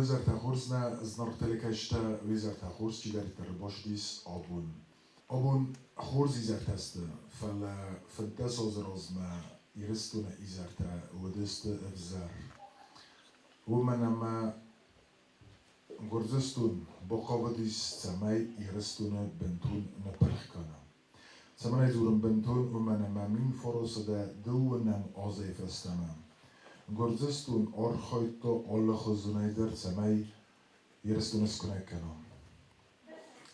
Уе зӕртӕ хорз, нӕ зынаргъ телекӕсджытӕ, уе зӕртӕ хорз, чидӕриддӕр ӕрбацыдис абон. Абон хорз изӕртӕ сты, фӕлӕ 15 азы размӕ Ирыстоны изӕртӕ уыдысты ӕвзӕр. Уымӕн ӕмӕ Гуырдзыстон бахъавыдис, цӕмӕй Ирыстоны бынтон ныппырх кӕна. Цӕмӕн ӕй дзурын бынтон, уымӕн ӕмӕ 1902 азӕй фӕстӕмӕ Гуырдзыстон архайдта алыхуызонӕй дӕр, цӕмӕй Ирыстоны скуынӕг кӕна.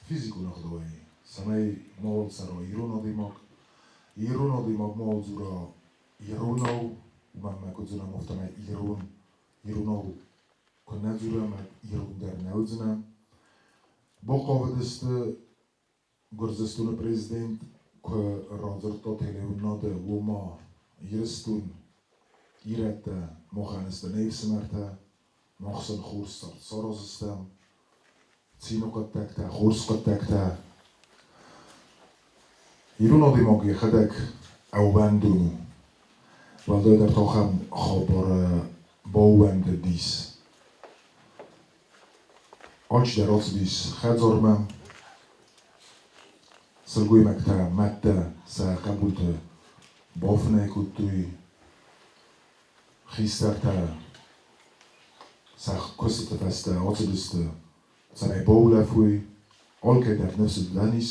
Физикон ӕгъдауӕй, цӕмӕй мауал цӕра ирон адӕймаг, ирон адӕймаг мауал дзура иронау, уымӕн ӕмӕ куыд зонӕм, афтӕмӕй ирон иронау куы нӕ дзурӕм, уӕд ирон дӕр нӕ уыдзынӕ. Бахъавыдысты Гуырдзыстоны президент куы радзырдта телеуынынады, уома Ирыстон, ирӕттӕ махӕн сты не фсымӕртӕ, мах сын хорз цард сараздзыстӕм, цины хъуыддӕгтӕ, хорз хъуыддӕгтӕ. Ирон адӕймаг йӕхӕдӕг ӕууӕндон у. Уӕлдайдӕр та ахӕм хабары баууӕндыдис. Алчидӕр ацыдис хӕдзармӕ. Сылгоймӕгтӕ, мӕдтӕ сӕ хъӕбулты бафынӕй кодтой. Хистӕртӕ сӕ куыстыты фӕстӕ ацыдысты, цӕмӕй баулӕфой. Алкӕй дӕр ныфс уыдзӕнис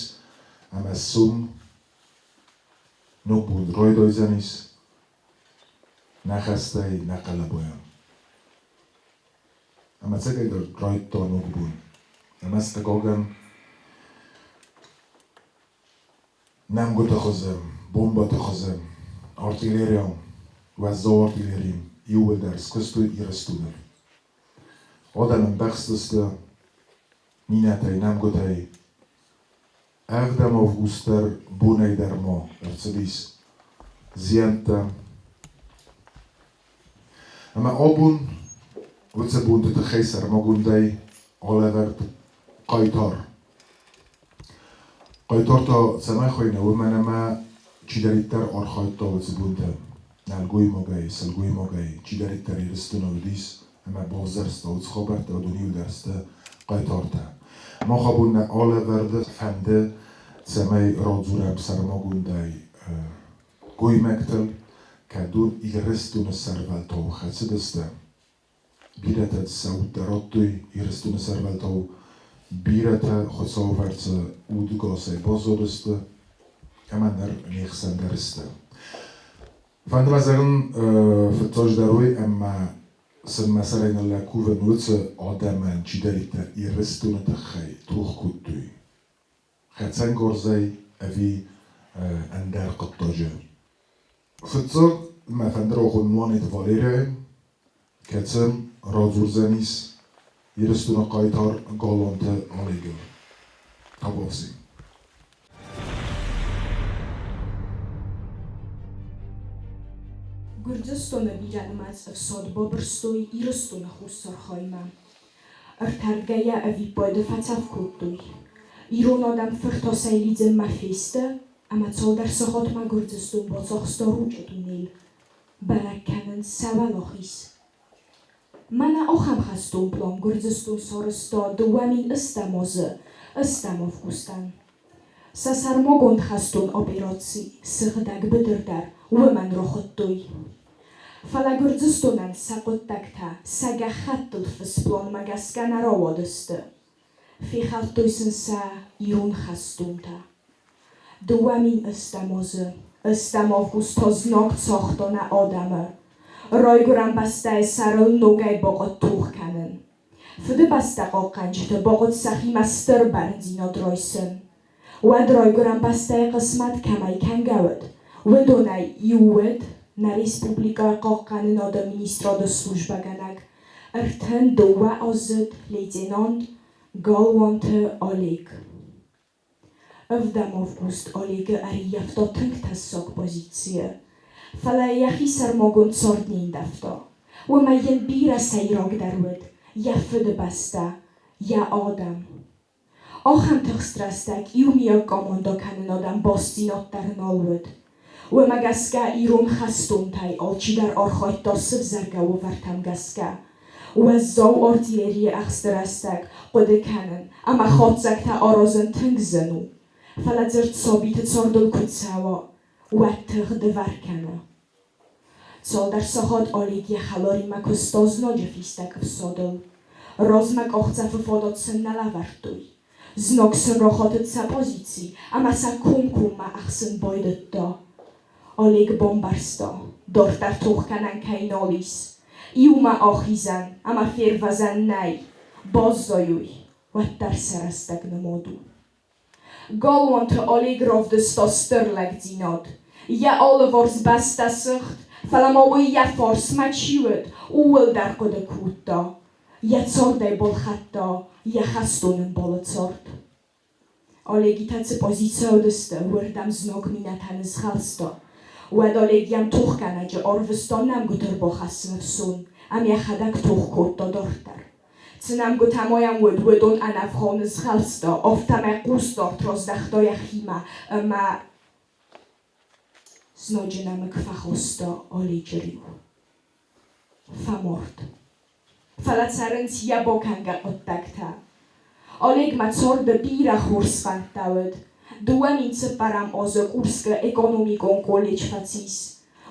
ӕмӕ сом ногбон райдайдзӕнис нӕ хӕстӕй, нӕ хъӕлӕбайӕ. Ӕмӕ ӕцӕгӕйдӕр райдыдта ног бон. Ӕмӕ хъыгагӕн, нӕмгуыты хуызы, бомбӕты хуызы, артиллерийӕ, уӕззау артиллери иууылдӕр скуыстой Ирыстоныл. Адӕм ӕмбӕхстысты минӕтӕй, нӕмгуытӕй. Ӕвдӕм август дӕр бонӕй дӕр ма ӕрцыдис зиӕнттӕ. Ӕмӕ абон уыцы бонты тыххӕй сӕрмагондӕй алӕвӕрд хъайтар. Хъайтар та цӕмӕй хуыйны, уымӕн ӕмӕ чидӕриддӕр архайдта уыцы бонты нӕлгоймагӕй, сылгоймагӕй, чидӕриддӕр Ирыстоны уыдис ӕмӕ бавзӕрста уыцы хабӕрттӕ, уыдон иуылдӕр сты хъайтартӕ. Мах абон нӕ алӕвӕрды фӕнды, цӕмӕй радзурӕм сӕрмагондӕй гоймӕгтыл, кӕдон Ирыстоны сӕрвӕлтау хӕцыдысты. Бирӕтӕ сӕ удтӕ радтой Ирыстоны сӕрвӕлтау, бирӕтӕ Хуыцауы фӕрцы удыгасӕй баззадысты ӕмӕ ныр не хсӕн дӕр сты. Фӕнды мӕ зӕгъын, фыццаджыдӕр уый, ӕмӕ сын мӕ сӕрӕй ныллӕг кувын уыцы адӕмӕн, чидӕриддӕр Ирыстоны тыххӕй тох кодтой, хӕцӕнгарзӕй ӕви ӕндӕр хъуыддаджы. Фыццаг мӕ фӕнды рахонын Уанеты Валерияйы, кӕцы радзурдзӕнис Ирыстоны хъайтар Галанты Олегыл. Табуафси. Гуырдзыстоны бирӕнымӕц ӕфсад бабырстой Ирыстоны хуссар хаймӕ. Ӕртӕргӕйӕ ӕвиппайды фӕцӕф кодтой. Ирон адӕм фыртасӕй лидзынмӕ фесты ӕмӕ цалдӕр сахатмӕ Гуырдзыстон бацахста Ручъы туннель. Бӕрӕг кӕнынц сӕ уӕлахиз. Мӕнӕ ахӕм хӕстон пълан Гуырдзыстон сарӕзта 2008 азы ӕстӕм августӕн. Сӕ сӕрмагонд хӕстон операци Сыгъдӕг быдыр дӕр уымӕн рахуыдтой. Фӕлӕ Гуырдзыстонӕн сӕ хъуыддӕгтӕ сӕ гӕххӕттыл фыст пъланмӕ гӕсгӕ нӕ рауадысты. Фехӕлдтой сын сӕ ирон хӕстонтӕ. 2008 азы ӕстӕм август та знаг цагъта нӕ адӕмы. Райгуырӕн бӕстӕйы сӕрыл ногӕй бахъуыд тох кӕнын. Фыдыбӕстӕ хъахъхъӕнджыты бахъуыд сӕхимӕ стыр бӕрндзинад райсын. Уӕд райгуырӕн бӕстӕйы хъысмӕт кӕмӕй кӕнгӕ уыд, уыдонӕй иу уыд нӕ республикӕйы Хъахъхъӕнынады министрады службӕгӕнӕг, 32-аздзыд лейтенант Галуанты Олег. Ӕвдӕм август Олегы ӕрыййӕфта тынг тӕссаг позицийы, фӕлӕ йӕхи сӕрмагонд цард не ндӕвта. Уымӕй йын бирӕ сӕйрагдӕр уыд йӕ фыдыбӕстӕ, йӕ адӕм. Ахӕм тыхст рӕстӕг иумиаг командӕкӕнынадӕн бастдзинад дӕр нал уыд. Уымӕ гӕсгӕ ирон хӕстонтӕй алчидӕр архайдта сывзаргӕ уавӕртӕм гӕсгӕ. Уӕззау артиллерийы ӕхсты рӕстӕг хъуыды кӕнын ӕмӕ хатдзӕгтӕ аразын тынг зын у. Фӕлӕ дзырд сабиты цардыл куы цӕуа, уӕд тых дывӕр кӕны. Цалдӕр сахат Олег йӕ хӕларимӕ куыста знаджы фистӕг ӕфсадыл. Размӕ къахдзӕфы фадат сын нӕ лӕвӕрдтой. Знаг сын рахатыд сӕ позици ӕмӕ сӕ комкоммӕ ӕхсын байдыдта. Олег бамбӕрста, дарддӕр тох кӕнӕн кӕй нал ис. Иумӕ ахизӕн ӕмӕ фервӕзӕн нӕй. Баззайой, уӕддӕр сӕ рӕстӕг нымад у. Галуанты Олег равдыста стыр лӕгдзинад. Йӕ алыварс бӕстӕ сыгъд, фӕлӕ ма уый йӕ фарсмӕ чи уыд, ууыл дӕр хъуыды кодта. Йӕ цардӕй балхӕдта йӕ хӕстон ӕмбалы цард. Олегитӕ цы позицийы уыдысты, уырдӕм знаг минӕтӕ нызгъӕлста. Уӕд Олег йӕм тохгӕнӕджы арвыста нӕмгуыты ӕрбахӕссыны фсон, ӕмӕ йӕхӕдӕг тох кодта дарддӕр. Цы нӕмгуытӕ ма йӕм уыд, уыдон ӕнӕвгъау нызгъӕлста, афтӕмӕй хъусдард раздӕхта йӕхимӕ ӕмӕ знаджы нӕмыг фӕхоста Оледжы риу. Фӕмард. Фӕлӕ цӕрынц йӕ бакӕнгӕ хъуыддӕгтӕ. Олегмӕ царды бирӕ хорз фӕндтӕ уыд. 2004 азы Курскы экономикон колледж фӕцис.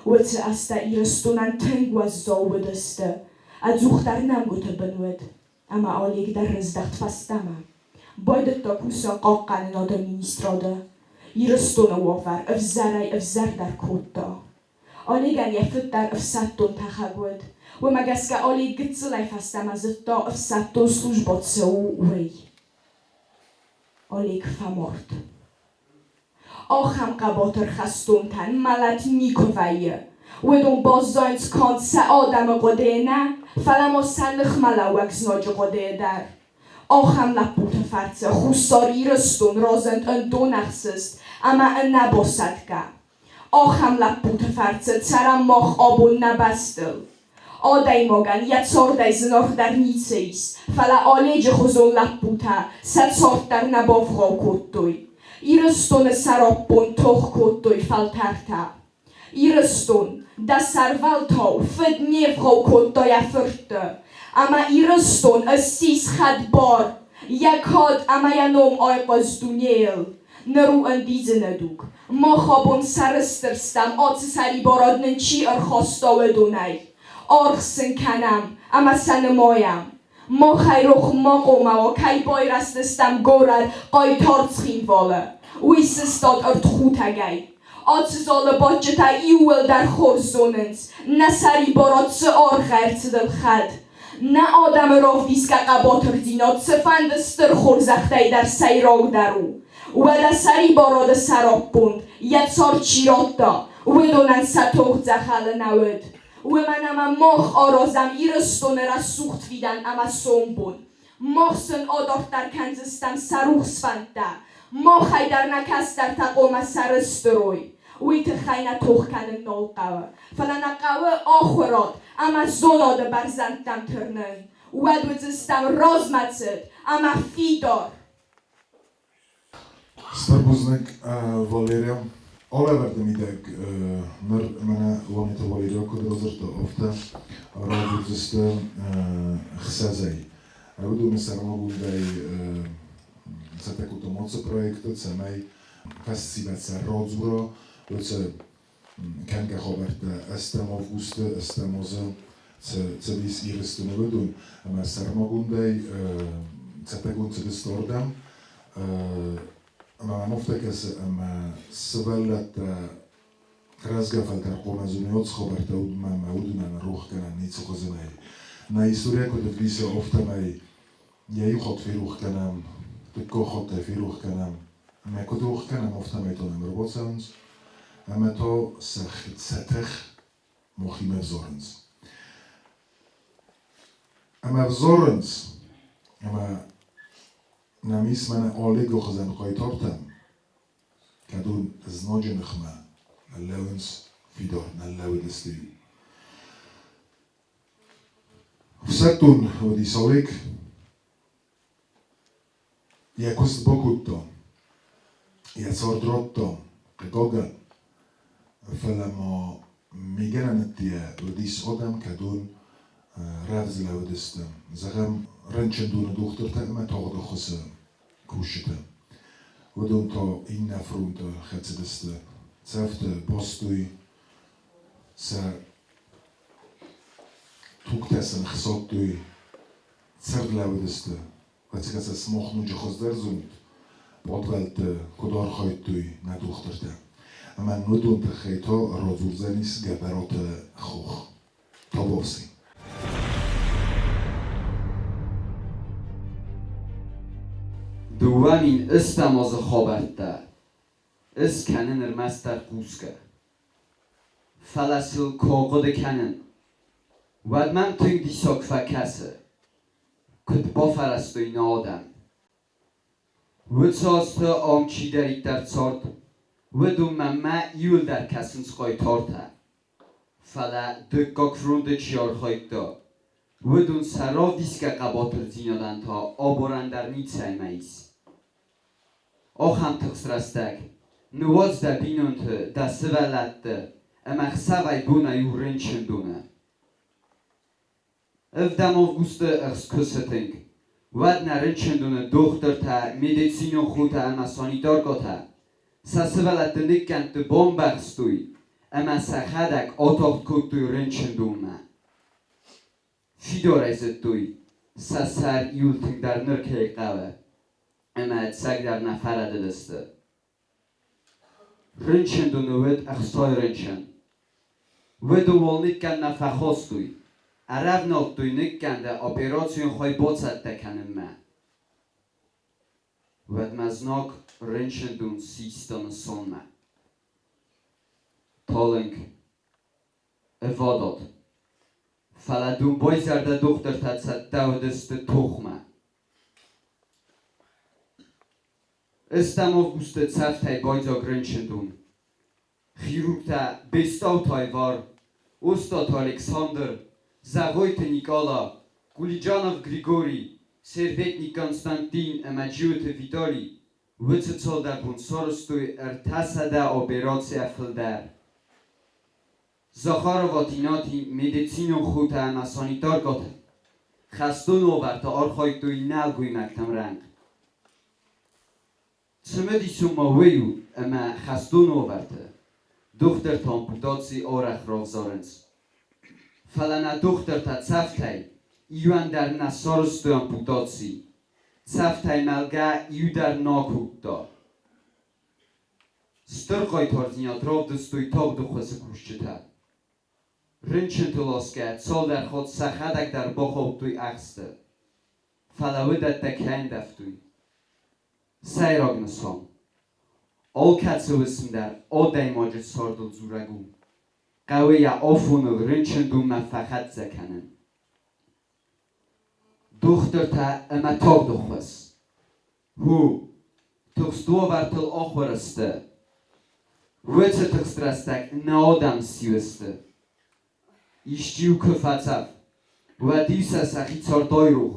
Уыцы азтӕ Ирыстонӕн тынг уӕззау уыдысты. Ӕдзухдӕр нӕмгуыты бын уыд. Ӕмӕ Олег дӕр рыздӕхт фӕстӕмӕ. Байдыдта кусын хъахъхъӕнынады министрады. Ирыстоны уавӕр ӕвзӕрӕй-ӕвзӕрдӕр кодта. Олегӕн йӕ фыд дӕр ӕфсӕддон тӕхӕг уыд. Уымӕ гӕсгӕ Олег гыццылӕй фӕстӕмӕ зыдта, ӕфсӕддон службӕ цы у, уый. Олег фӕмард. Ахӕм хъӕбатыр хӕстонтӕн мӕлӕт никуы вӕййы. Уыдон баззайынц канд сӕ адӕмы хъуыдыйы нӕ, фӕлӕ ма сӕ ныхмӕлӕууӕг знаджы хъуыдыйы дӕр. Ахӕм лӕппуты фӕрцы Хуссар Ирыстон разынд ӕндонӕхсыст ӕмӕ ӕнӕбасӕтгӕ. Ахӕм лӕппуты фӕрцы цӕрӕм мах абон нӕ бӕстыл. Адӕймагӕн йӕ цардӕй зынаргъдӕр ницы ис, фӕлӕ Оледжы хуызон лӕппутӕ сӕ цард дӕр нӕ бавгъау кодтой. Ирыстоны сӕраппонд тох кодтой фӕлтӕртӕ. Ирыстон, дӕ сӕрвӕлтау фыд не вгъау кодта йӕ фыртты, ӕмӕ Ирыстон ссис хӕдбар, йӕ кад ӕмӕ йӕ ном айхъуыст дунейыл. Ныр у ӕндидзыны дуг. Мах абон сӕрыстыр стӕм, ацы сӕрибарад нын чи ӕрхаста, уыдонӕй. Аргъ сын кӕнӕм ӕмӕ сӕ нымайӕм. Махӕй рох ма хъуамӕ уа, кӕй байрӕзтыстӕм горӕт Хъайтар Цхинвалы. Уый сыстад ӕртхутӕгӕй. Ацы залы бадджытӕ иууылдӕр хорз зонынц, нӕ сӕрибарад цы аргъ ӕрцыд ӕлхӕд. Нӕ адӕмы равдисгӕ хъӕбатырдзинад цыфӕнды стыр хорзӕхтӕй дӕр сӕйрагдӕр у. Уӕдӕ сӕрибарады сӕраппонд йӕ цард чи радта, уыдонӕн сӕ тох дзӕгъӕлы нӕ уыд. Уымӕн ӕмӕ мах аразӕм Ирыстоны рӕсугъд фидӕн ӕмӕ сомбон. Мах сын адарддӕр кӕндзыстӕм сӕ рухс фӕндтӕ. Махӕй дӕр нӕ кӕстӕртӕ хъуамӕ сӕрыстыр уой. Уый тыххӕй нӕ тох кӕнын нал хъӕуы, фӕлӕ нӕ хъӕуы ахуырад ӕмӕ зонады бӕрзӕндтӕм тырнын. Уӕд уыдзыстӕм размӕцыд ӕмӕ фидар. Стыр бузныг, Валерия. Алӕвӕрды мидӕг ныр мӕнӕ Уанеты Валерия куыд радзырдта, афтӕ радзурдзысты ӕхсӕзӕй. Уыдоны сӕрмагондӕй цӕттӕ кодтам ацы проекты, цӕмӕй фӕсивӕд сӕ радзура, уыцы кӕнгӕ хабӕрттӕ ӕстӕм августы, ӕстӕм азы цыдис Ирыстоны уыдон, ӕмӕ сӕрмагондӕй цӕттӕгонд цыдысты ардӕм. Ӕмӕ мӕм афтӕ кӕсы, ӕмӕ сывӕллӕттӕ рӕзгӕ фӕлтӕр хъуамӕ зоной хабӕрттӕ уыдонмӕ ӕмӕ уыдонӕн рох кӕнӕн ницы хуызы нӕй. Нӕ историйӕ куыд ӕвдисы, афтӕмӕй йӕ иу хатт ферох кӕнӕм, дыккаг хатт ӕй ферох кӕнӕм. Ӕмӕ куыд рох кӕнӕм, афтӕмӕй та нӕм ӕрбацӕуынц ӕмӕ та сӕ тых махимӕ взарынц. Ӕмӕ взарынц, ӕмӕ нӕм ис мӕнӕ Олегы хуызӕн хъайтартӕ, кӕдон знаджы ныхмӕ ныллӕууынц фидар, ныллӕууыдысты иу. Ӕфсӕддон уыдис Олег, Йӕ куыст бакодта, йӕ цард радта, хъыгагӕн, фӕлӕ ма мигӕнӕнтӕ уыдис адӕм, кӕдон Рӕвдз лӕууыдысты, зӕгъӕм, рынчындоны дохтыртӕ ӕмӕ тагъд ӕххуысы кусджытӕ. Уыдон та иннӕ фронты хӕцыдысты, цӕфты бастой, сӕ тугтӕ сын хсадтой, цырд лӕууыдысты. Ӕцӕгӕй сӕ сымах ноджы хуыздӕр зонут, пъадвӕлтты куыд архайдтой нӕ дохтыртӕ. Ӕмӕ уыдон тыххӕй та радзурдзӕнис Гӕбӕраты Хох. Табуафси. 2010 азы хабӕрттӕ ыс кӕнын ӕрмӕстдӕр хъусгӕ. Фӕлӕ сыл куы ахъуыды кӕнын, уӕд мӕм тынг диссаг фӕкӕсы, куыд бафӕрӕзтой нӕ адӕм. Уыцы азты ам чидӕриддӕр цард, уыдонмӕ мӕ иуылдӕр кӕсынц хъайтартӕ. Фӕлӕ дыккаг фронты чи архайдта, уыдон сӕ равдисгӕ хъӕбатырдзинадӕн та абарӕн дӕр ницӕимӕ ис. Ахӕм тыхст рӕстӕг ныууадз дӕ бинонты, дӕ сывӕллӕтты ӕмӕ ӕхсӕвӕй-бонӕй у рынчындоны. Ӕвдӕм августы куы сытынг, уӕд нӕ рынчындоны дохтыртӕ, медицинон хотӕ ӕмӕ санитаркӕтӕ сӕ сывӕллӕтты ныккӕндты бамбӕхстой ӕмӕ сӕхӕдӕг атагъд кодтой рынчындонмӕ. Фидарӕй зыдтой, сӕ сӕр иуыл тынгдӕр ныр кӕй хъӕуы, ӕмӕ ӕцӕгдӕр нӕ фӕрӕдыдысты. Рынчындоны уыд ӕхсай рынчын. Уыдон ныккӕндмӕ фӕхастой, ӕрӕвнӕлдтой ныккӕнды операцион хай бацӕттӕ кӕнынмӕ. Уӕдмӕ знаг рынчындон систа нысанмӕ. Талынг, ӕвадат, фӕлӕ домбайзӕрдӕ дохтыртӕ цӕттӕ уыдысты тохмӕ. Ӕстӕм августы цӕфтӕй байдзаг рынчындон. Хирургтӕ Бестауты Айвар, Остъаты Александр, Зӕгъойты Никъала, Кулиджанов Григорий, Серветник Константин ӕмӕ Джиоты Виталий уыцы цалдӕр бон сарӕзтой 300 операцийӕ фылдӕр. Захарова Тинатин медицинон хотӕ ӕмӕ санитаркӕтӕ хӕстон уавӕрты архайдтой нӕлгоймӕгтӕм рӕнхъ. Цымыдисон ма уый у, ӕмӕ хӕстон уавӕрты дохтырты ампутаци арӕх равзарынц. Фӕлӕ нӕ дохтыртӕ цӕфтӕй иуӕн дӕр нӕ сарӕзтой ампутаци, цӕфтӕй мӕлгӕ иу дӕр нӕ акодта. Стыр хъайтардзинад равдыстой тагъды хуызы кусджытӕ. Рынчынты ласгӕ цалдӕр хатт сӕхӕдӕг дӕр бахаудтой ӕхсты. Фӕлӕ уыдӕттӕ кӕй ӕндӕвтой? Сӕйраг нысан. Алкӕцы уысм дӕр адӕймаджы цардыл дзурӕг у. Хъӕуы йӕ афоныл рынчындонмӕ фӕхӕццӕ кӕнын. Дохтыртӕ ӕмӕ тагъд ӕххуыс. Ху, тыхст уавӕртыл ахуыр сты. Уыцы тыхст рӕстӕг нӕ адӕм сиу сты. Исчи-иу куы фӕцӕф, уӕд-иу сӕ сӕхи цард айрох.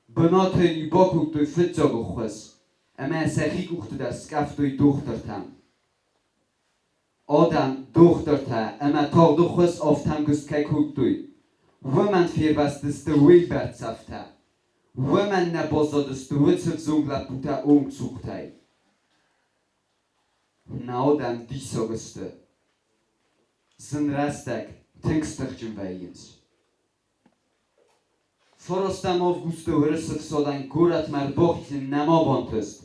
Бынаты йын-иу бакодтой фыццаг ӕххуыс ӕмӕ сӕхи къухты дӕр скъӕфтой дохтыртӕм. Адӕм, дохтыртӕ ӕмӕ тагъд ӕххуыс афтӕмгуыст кӕй кодтой, уымӕн фервӕзтысты уыйбӕрц цӕфтӕ. Уымӕн нӕ баззадысты уыцы взонг лӕппутӕ онгцухтӕй. Нӕ адӕм диссаг сты. Зын рӕстӕг тынг стыхджын вӕййынц. Фарастӕм августы Уырысы фсадӕн горӕтмӕ ӕрбахизын нӕма бантыст,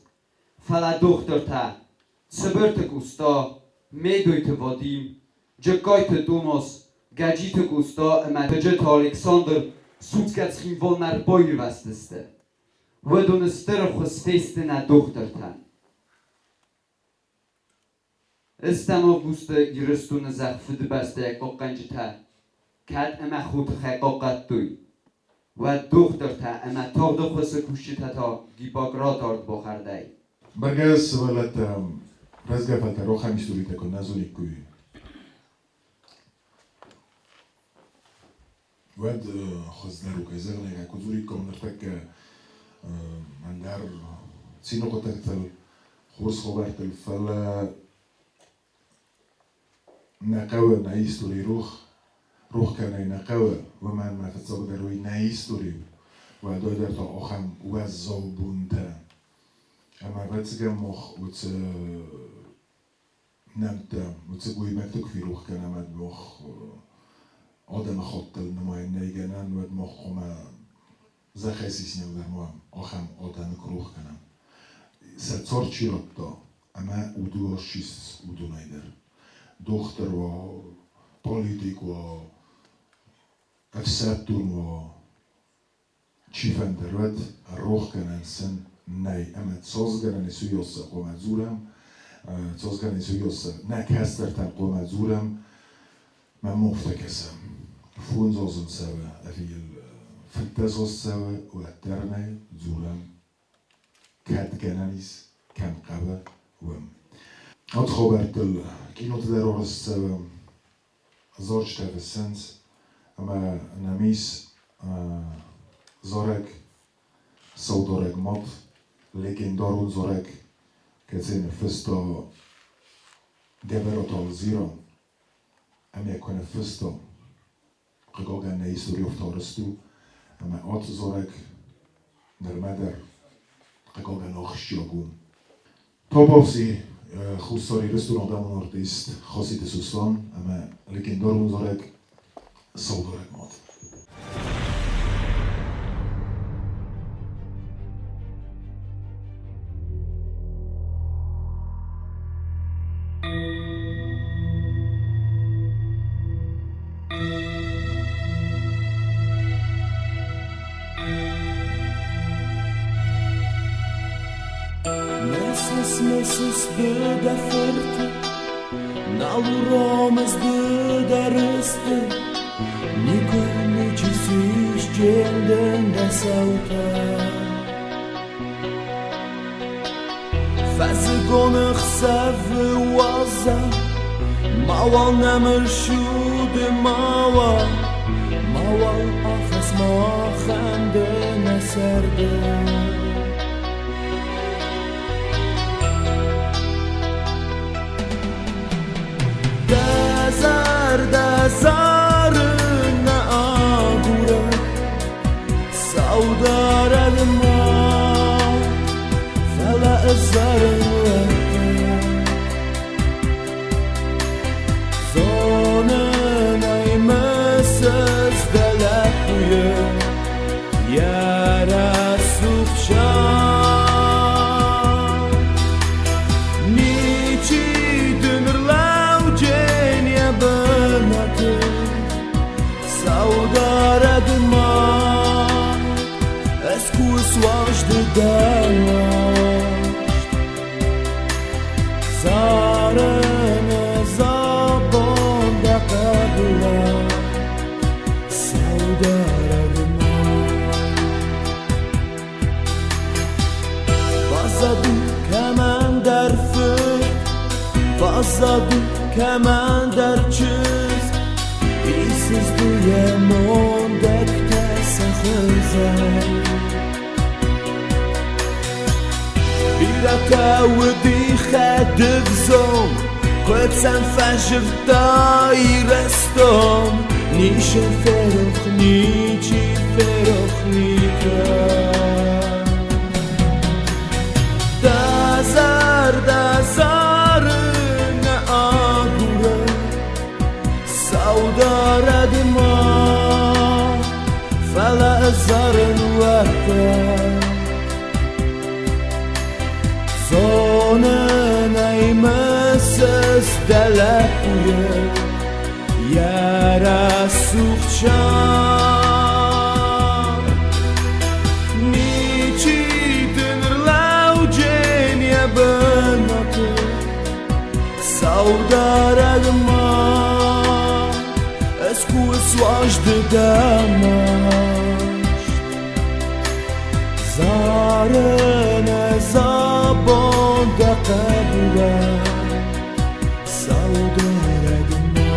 фӕлӕ дохтыртӕ Цыбырты Къоста, Медойты Вадим, Джыккайты Томас, Гӕджиты Къоста ӕмӕ Тыджыты Александр судзгӕ Цхинвалмӕ ӕрбаирвӕзтысты. Уыдоны стыр ӕххуыс фесты нӕ дохтыртӕн. Ӕстӕм августы Ирыстоны зӕхх Фыдыбӕстӕйы хъахъхъӕнджытӕ кӕд ӕмӕ хотыхӕй хъахъхъӕдтой, уӕд дохтыртӕ ӕмӕ тагъд ӕххуысы кусджытӕ та Гиппократы ардбахӕрдӕй. Бӕргӕ сывӕллӕттӕ рӕзгӕ фӕлтӕр ахӕм историтӕ куы нӕ зониккой, уӕд хуыздӕр у, кӕй зӕгъын ӕй куы дзуриккам ныртӕккӕ ӕндӕр цины хъуыддӕгтыл, хорз хабӕрттыл, фӕлӕ нӕ хъӕуы нӕ истори рох. Рох кӕнын нӕ хъӕуы, уымӕн ӕмӕ фыццагдӕр уый нӕ истори у, уӕлдайдӕр та ахӕм уӕззау бонтӕ. Ӕмӕ ӕвӕццӕгӕн мах уыцы нӕмттӕ, уыцы гоймӕгты куы ферох кӕнӕм, уӕд мах адӕмыхаттыл нымайын нӕй гӕнӕн, уӕд мах хъуамӕ зӕххӕй сисинаг дӕр ма уӕм, ахӕм адӕмы куы рох кӕнӕм. Сӕ цард чи радта ӕмӕ удыгас чи ссис, уыдонӕй дӕр. Дохтыр уа, политик уа, ӕфсӕддон уа, чифӕнды уӕд, рох кӕнӕн сын нӕй. Ӕмӕ цасгӕнӕн ис, уыйас сӕ хъуамӕ дзурӕм, цасгӕнӕн ис, уыйас сӕ нӕ кӕстӕртӕн хъуамӕ дзурӕм. Мӕнмӕ афтӕ кӕсы, фондз азы цӕуы ӕви йыл 15 аз цӕуы, уӕддӕр нӕй дзурӕм, кӕд гӕнӕн ис, кӕм хъӕуы, уым. Ацы хабӕрттыл киноты дӕр арӕзт цӕуы, зарджытӕ фыссынц, ӕмӕ нӕм ис зарӕг Саударӕг мад, легендарон зарӕг, кӕцыйы ныффыста Гӕбӕраты Алзира. Ӕмӕ куы ныффыста, хъыгагӕн, нӕ истори афтӕ арӕзт у, ӕмӕ ацы зарӕг нырмӕ дӕр, хъыгагӕн, ахсджиаг у. Табуафси, Хуссар Ирыстоны адӕмон артист Хаситы Сослан ӕмӕ легендарон зарӕг Саударӕг мад. Месяц, месяц ды дӕ фырты, Нал уромыс ды дӕ рысты, Никуы ничи сисджын дын дӕ саутӕ. Фӕззыгон ӕхсӕвы уазал, Мауал нӕм ссуды, мауал, Мауал ахӕсс махӕн ды нӕ сӕрды. Дӕ зӕрдӕ зары нӕ агуры, Саударӕг ма, фӕлӕ ӕз зарын уӕддӕр. Зонын ӕй, мысыс дӕ лӕппуйы, йӕ рӕсугъд саг. Ничи дын рлӕуджен йӕ бынаты, Саударӕг ма, ӕз куы суазды дӕ маст. Зарын ӕз абон дӕ хъӕбулӕн, Саударӕг ма. Баззад у кӕмӕндӕр фыд, баззад у кӕмӕндӕр чызг, Исыс ды йӕ мондӕгтӕ сӕ хуызӕн. Бирӕтӕ уыди хӕдывзон, куыд сӕм фӕзырдта Ирыстон. Ничи ферох, ничи ферох никӕд. Дӕ зӕрдӕ зары нӕ агуры, Саударӕг ма, фӕлӕ ӕз зарын уӕддӕр. Зонын ӕй, мысыс дӕ лӕппуйы, йӕ рӕсугъд саг. Ничи дын рлӕуджен йӕ бынаты, Саударӕг ма, ӕз куы суазды дӕ маст. Зарын ӕз абон дӕ хъӕбулӕн, Саударӕг ма.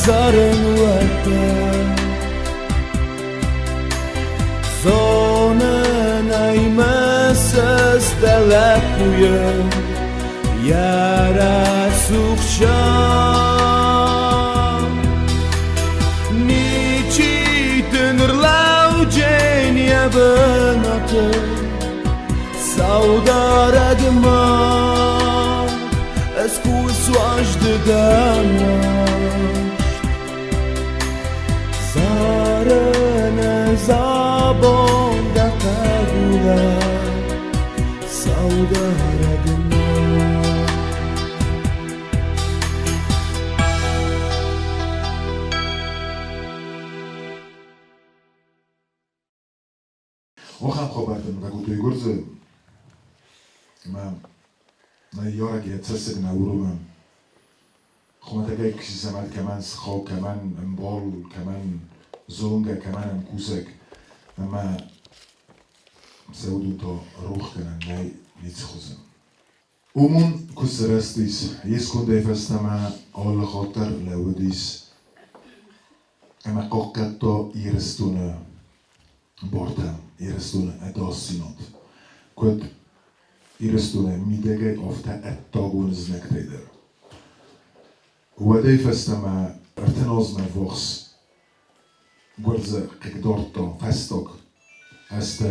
цӕрӕнуӕттӕ. Зонын ӕй мӕ цӕст дӕ лӕппуйы йӕ рӕсугъд Ничи дын рлӕуджен йӕ бынаты Саударӕг ма ӕз куы суазды дӕ маст. Зарын ӕз абон дӕ хъӕбулӕн, Саударӕг ма. Ахӕм хабӕрттӕ мын ракодтой Гуырдзы, ӕмӕ ныййарӕг йӕ цӕссыг нӕ уромы. Хуымӕтӕгӕй ксисамад кӕмӕн сыхаг, кӕмӕн ӕмбал, кӕмӕн зонгӕ, кӕмӕн ӕмкусӕг, ӕмӕ сӕ уыдон та рох кӕнӕн нӕй ницы хуызы. Уымон куы сырӕзтис, йе скондӕй фӕстӕмӕ алы хатт дӕр лӕууыдис ӕмӕ хъахъхъӕдта Ирыстоны бартӕ, Ирыстоны ӕдасдзинад. Куыд Ирыстоны мидӕгӕй, афтӕ ӕддагон знӕгтӕй дӕр. Уӕдӕй фӕстӕмӕ 30 азмӕ ввахс гуырдзы хъыгдардта фӕстаг азты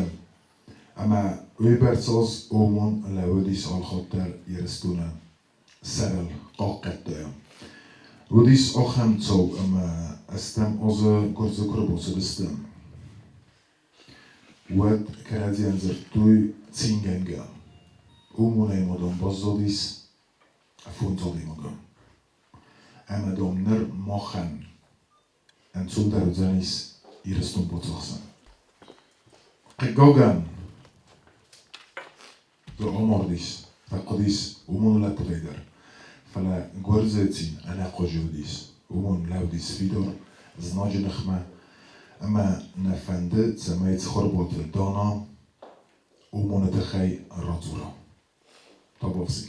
ӕмӕ уыйбӕрц аз ОМОН лӕууыдис алхатт дӕр Ирыстоны сӕрыл хъахъхъӕдта. Уыдис ахӕм цау, ӕмӕ ӕстӕм азы гуырдзы куы ӕрбацыдысты, уӕд кӕрӕдзийӕн дзырдтой цингӕнгӕ. ОМОН-ӕй ма дам баззадис фондз адӕймагы. Ӕмӕ дам ныр махӕн ӕнцондӕр уыдзӕнис Ирыстон бацахсын. Хъыгагӕн, дзы амардис, фӕхъуыдис уымӕн лӕппутӕй дӕр. Фӕлӕ гуырдзыйы цин ӕнӕхъуаджы уыдис, уымӕн лӕудис фидар знаджы ныхмӕ, ӕмӕ нӕ фӕнды, цӕмӕй Цхуырбаты Дана ОМОН-ы тыххӕй радзура. Табуафси.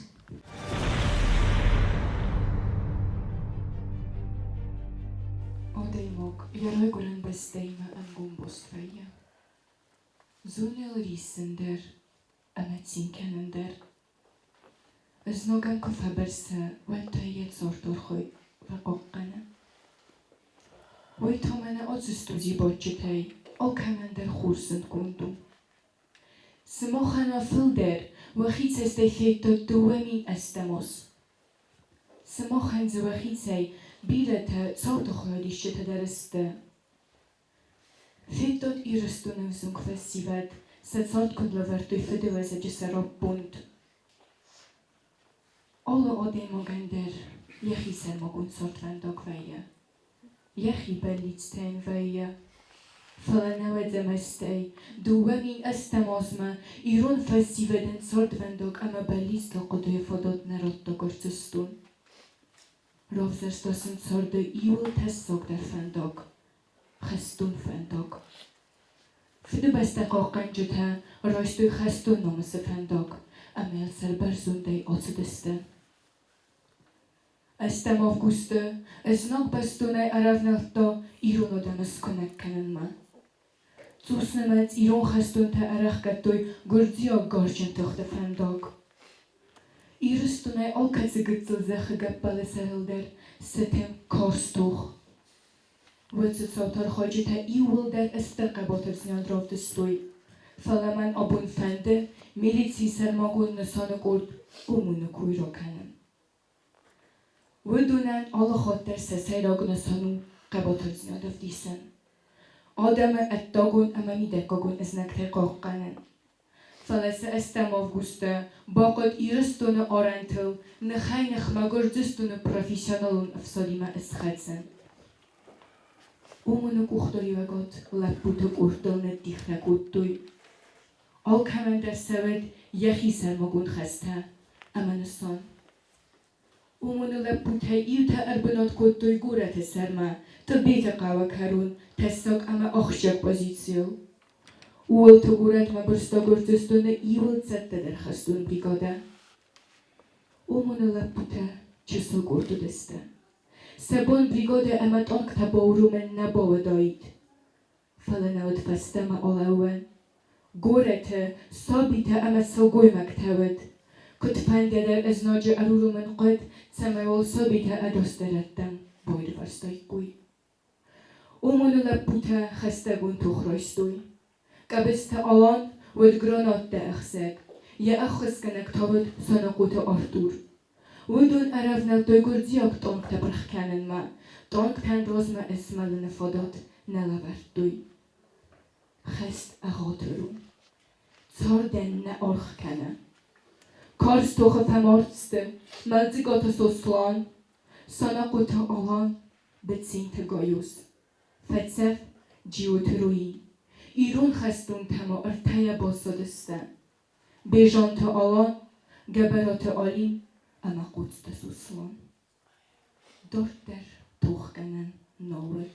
Адӕймаг йӕ райгуырӕн бӕстӕимӕ ӕнгом баст вӕййы. Зоны йыл риссын дӕр ӕмӕ цин кӕнын дӕр. Ызнагӕн куы фӕбырсы, уӕд та йӕ цардорхой фӕхъахъхъӕны. Уый та мӕнӕ ацы студийы бадджытӕй алкӕмӕн дӕр хорз зындгонд у. Сымахӕн уӕ фылдӕр уӕхи цӕстӕй федтат 2008 аз. Сымахӕн дзы уӕхицӕй бирӕтӕ цауты хайадисджытӕ дӕр сты. Федтат Ирыстоны ӕвзонг фӕсивӕд сӕ цард куыд лӕвӕрдтой фыдыуӕзӕджы сӕраппонд. Алы адӕймагӕн дӕр йӕхи сӕрмагонд цардвӕндаг вӕййы. Йӕхи бӕллицтӕ йын вӕййы. Фӕлӕ нӕуӕдзӕ мӕстӕй 2008 азмӕ ирон фӕсивӕдӕн цардвӕндаг ӕмӕ бӕллицтыл хъуыдыйы фадат нӕ радта Гуырдзыстон. Равзӕрста сын царды иууыл тӕссагдӕр фӕндаг – хӕстон фӕндаг. Фыдыбӕстӕ хъахъхъӕнджытӕ райстой хӕстон намысы фӕндаг ӕмӕ йыл сӕрбӕрзондӕй ацыдысты. Ӕстӕм августы знаг бӕстонӕй ӕрӕвнӕлдта ирон адӕмы скуынӕг кӕнынмӕ. Цъуснымӕц ирон хӕстонтӕ ӕрӕхгӕдтой гуырдзиаг гарзджын тыхты фӕндаг. Ирыстонӕй алкӕцы гыццыл зӕххы гӕппӕлы сӕрыл дӕр сытынг карз тох. Уыцы цауты архайджытӕ иууылдӕр стыр хъӕбатырдзинад равдыстой. Фӕлӕ мӕн абон фӕнды милицийы сӕрмагонд нысаны къорд ОМОН-ы кой ракӕнын. Уыдонӕн алыхатт дӕр сӕ сӕйраг нысан у хъӕбатырдзинад ӕвдисын, адӕмы ӕддагон ӕмӕ мидӕггагон знӕгтӕй хъахъхъӕнын. Фӕлӕ сӕ ӕстӕм августы бахъуыд Ирыстоны арӕнтыл ныхӕй-ныхмӕ Гуырдзыстоны профессионалон ӕфсадимӕ схӕцын. ОМОН-ы къухдариуӕгад лӕппуты къордтыл ныддихтӕ кодтой. Алкӕмӕн дӕр сӕ уыд йӕхи сӕрмагонд хӕстӕ ӕмӕ нысан. ОМОН-ы лӕппутӕй иутӕ ӕрбынат кодтой горӕты сӕрмӕ, Тъбеты хъӕуы кӕрон, тӕссаг ӕмӕ ахсджиаг позицийыл. Ууылты горӕтмӕ бырста Гуырдзыстоны иууыл цӕттӕдӕр хӕстон бригадӕ. ОМОН-ы лӕппутӕ чысыл къорд уыдысты. Сӕ бон бригадӕ ӕмӕ танктӕ бауромын нӕ бауыдаид. Фӕлӕ нӕ уыд фӕстӕмӕ алӕууӕн. Горӕты сабитӕ ӕмӕ сылгоймӕгтӕ уыд. Куыдфӕнды дӕр ӕзнаджы ӕруромын хъуыд, цӕмӕй уал сабитӕ ӕдасдӕр рӕттӕм баирвӕзтаиккой. ОМОН-ы лӕппутӕ хӕстӕгон тох райстой. Къӕбысты Алан уыд гранаттӕ ӕхсӕг, йӕ ӕххуысгӕнӕг та уыд Санахъоты Артур. Уыдон ӕрӕвнӕлдтой гуырдзиаг танктӕ пырх кӕнынмӕ, танктӕн размӕ ызмӕлыны фадат нӕ лӕвӕрдтой. Хӕст ӕгъатыр у. Цардӕн нӕ аргъ кӕны. Карз тохы фӕмард сты Мӕлдзыгаты Сослан, Санахъоты Алан, Быценты Гайоз. Фӕцӕф Джиоты Руин. Ирон хӕстонтӕ ма ӕртӕйӕ баззадысты. Бежанты Алан, Гӕбӕраты Алим ӕмӕ Хъоцты Сослан. Дарддӕр тохгӕнӕн нал уыд.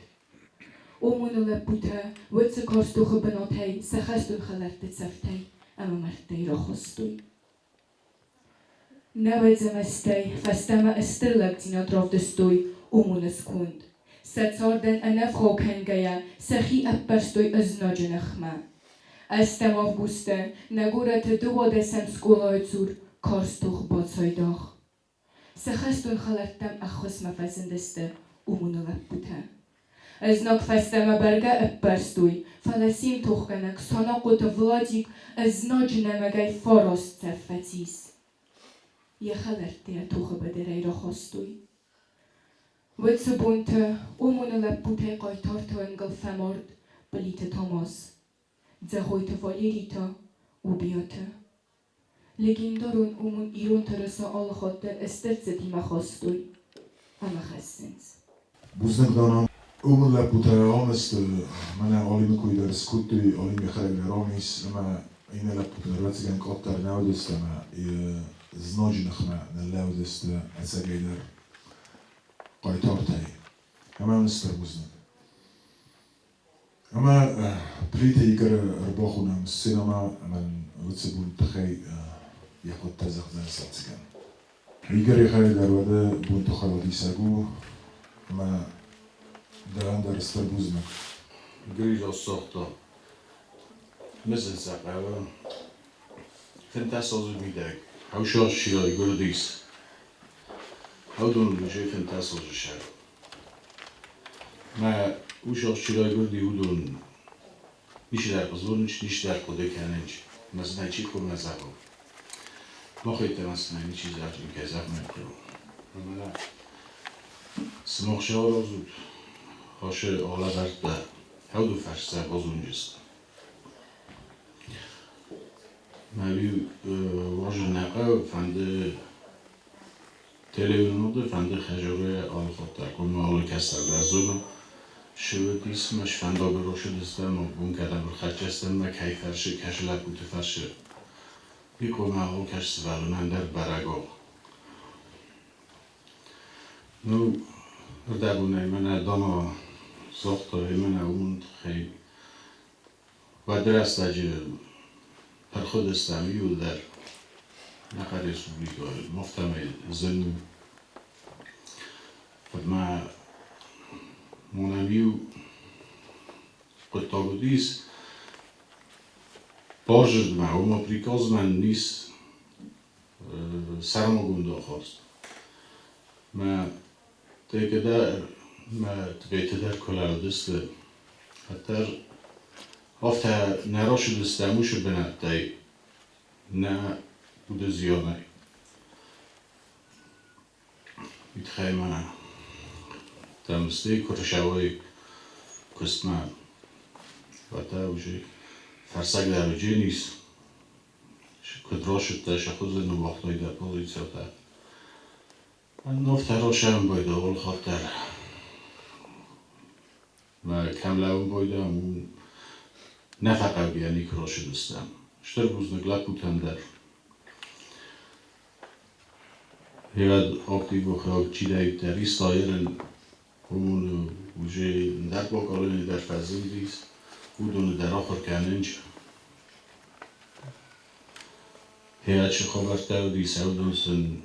ОМОН-ы лӕппутӕ уыцы карз тохы бынатӕй сӕ хӕстон хӕлӕртты цӕфтӕй ӕмӕ мӕрдтӕй рахастой. Нӕуӕдзӕм азтӕй фӕстӕмӕ стыр лӕгдзинад равдыстой ОМОН-ы сконд. Сӕ цардӕн ӕнӕвгъау кӕнгӕйӕ сӕхи ӕппӕрстой ӕзнаджы ныхмӕ. Ӕстӕм августы нӕ горӕты дыууадӕсӕм скъолайы цур карз тох бацайдагъ. Сӕ хӕстон хӕлӕрттӕм ӕххуысмӕ фӕзындысты ОМОН-ы лӕппутӕ. Ӕзнаг фӕстӕмӕ бӕргӕ ӕппӕрстой, фӕлӕ се мтохгӕнӕг Санахъоты Владик ӕзнаджы нӕмыгӕй фараст цӕф фӕцис. Йӕ хӕлӕртты йӕ тохы быдырӕй рахастой. Уыцы бонты ОМОН-ы лӕппутӕй хъайтарты уӕнгыл фӕмард Плиты Тамаз, Дзӕгъойты Валери та Убиаты. Легендарон ОМОН ирон тырыса алыхатт дӕр стыр цытимӕ хастой ӕмӕ хӕссынц. Бузныг, Дана. Уымӕн лӕппутӕ амысты, мӕнӕ Алимы кой дӕр скодтой, Алим йӕхӕдӕг дӕр ам ис, ӕмӕ иннӕ лӕппутӕ дӕр ӕвӕццӕгӕн къаддӕр нӕ уыдысты ӕмӕ знаджы ныхмӕ ныллӕууыдысты ӕцӕгӕйдӕр хъайтартӕй. Ӕмӕ мын стыр бузныг. Ӕмӕ Плиты Игоры ӕрбахонӕм сценӕмӕ ӕмӕ нын уыцы бон тыххӕй йӕ хъуыдтӕ зӕгъдзӕн ӕвӕццӕгӕн. Игорь йӕхӕдӕг дӕр уӕды бонты хайадисӕг у ӕмӕ дӕуӕн дӕр стыр бузныг. Грижа ссагъта мысын сӕ хъӕуы 15 азы мидӕг. Хъӕусарсчилӕй гуырдис. Уыдон уыдысты 15 азы сӕр. Мӕ усарсчилӕй гуырди уыдон ничидӕр хъызонынч, ничидӕр хъуыды кӕнынч. Мӕ сын ӕй чи хъуамӕ зӕгъа? Махӕй сын ӕй ничи зӕгъы, кӕй зӕгъын ӕй хъӕуы. Ӕмӕ сымах саразут хӕсы алӕвӕрдтӕ хӕуды фӕрстӕ базонджысты. Мӕ уарзын нӕ хъӕуы, фӕнды телеуынынады, фӕнды хӕдзары алыхатт дӕр хъуамӕ алы кӕстӕр дӕр зона, шы уыдис мӕ сфӕндагыл рацыдыстӕм, бон кӕдӕм ӕрхӕццӕ стӕм мӕ кӕй фӕрсы, кӕсы лӕппуты фӕрсы. Уый хъуамӕ алкӕцы сывӕллонӕн дӕр бӕрӕг уа. Ну, ӕрдӕбонӕй мӕнӕ Дана загъта, мӕнӕ уымӕн тыххӕй уӕды рӕстӕджы ӕрхъуыдыстӕм иуылдӕр нӕ республикӕйы, афтӕмӕй зын у. Фӕлӕ мӕнӕн иу хъуыддаг уыдис, базырдмӕ, ома приказмӕ нис сӕрмагонд ахаст. Мӕ тегӕ мӕ тбеты дӕр куы лӕудысты, уӕддӕр афтӕ нӕ рацыдыстӕм уыцы бынӕттӕй нӕ уды зианӕй. Уый тыххӕй ма дӕм стӕй куы рцӕуой куыстмӕ, уӕд та уже фӕрсаг дӕр уыдженис, куыд рацыдтӕ, сӕ хуызы ныууагътой дӕ пъӕлицӕтӕ. Ног росӕн бойда алыхатт дӕр. Мӕ кӕм лӕууын бойда, уым нӕ фӕхъӕугӕ никуы рацыдыстӕм. Стыр бузныг лӕппутӕн дӕр. Hőad aktívokra csináljuk visszaérni, уымон уже ндӕр бакалыны дӕр фӕзындис, уыдоны дӕр ахуыр кӕнынч. Хиачы хабӕрттӕ уыдис, уыдон сын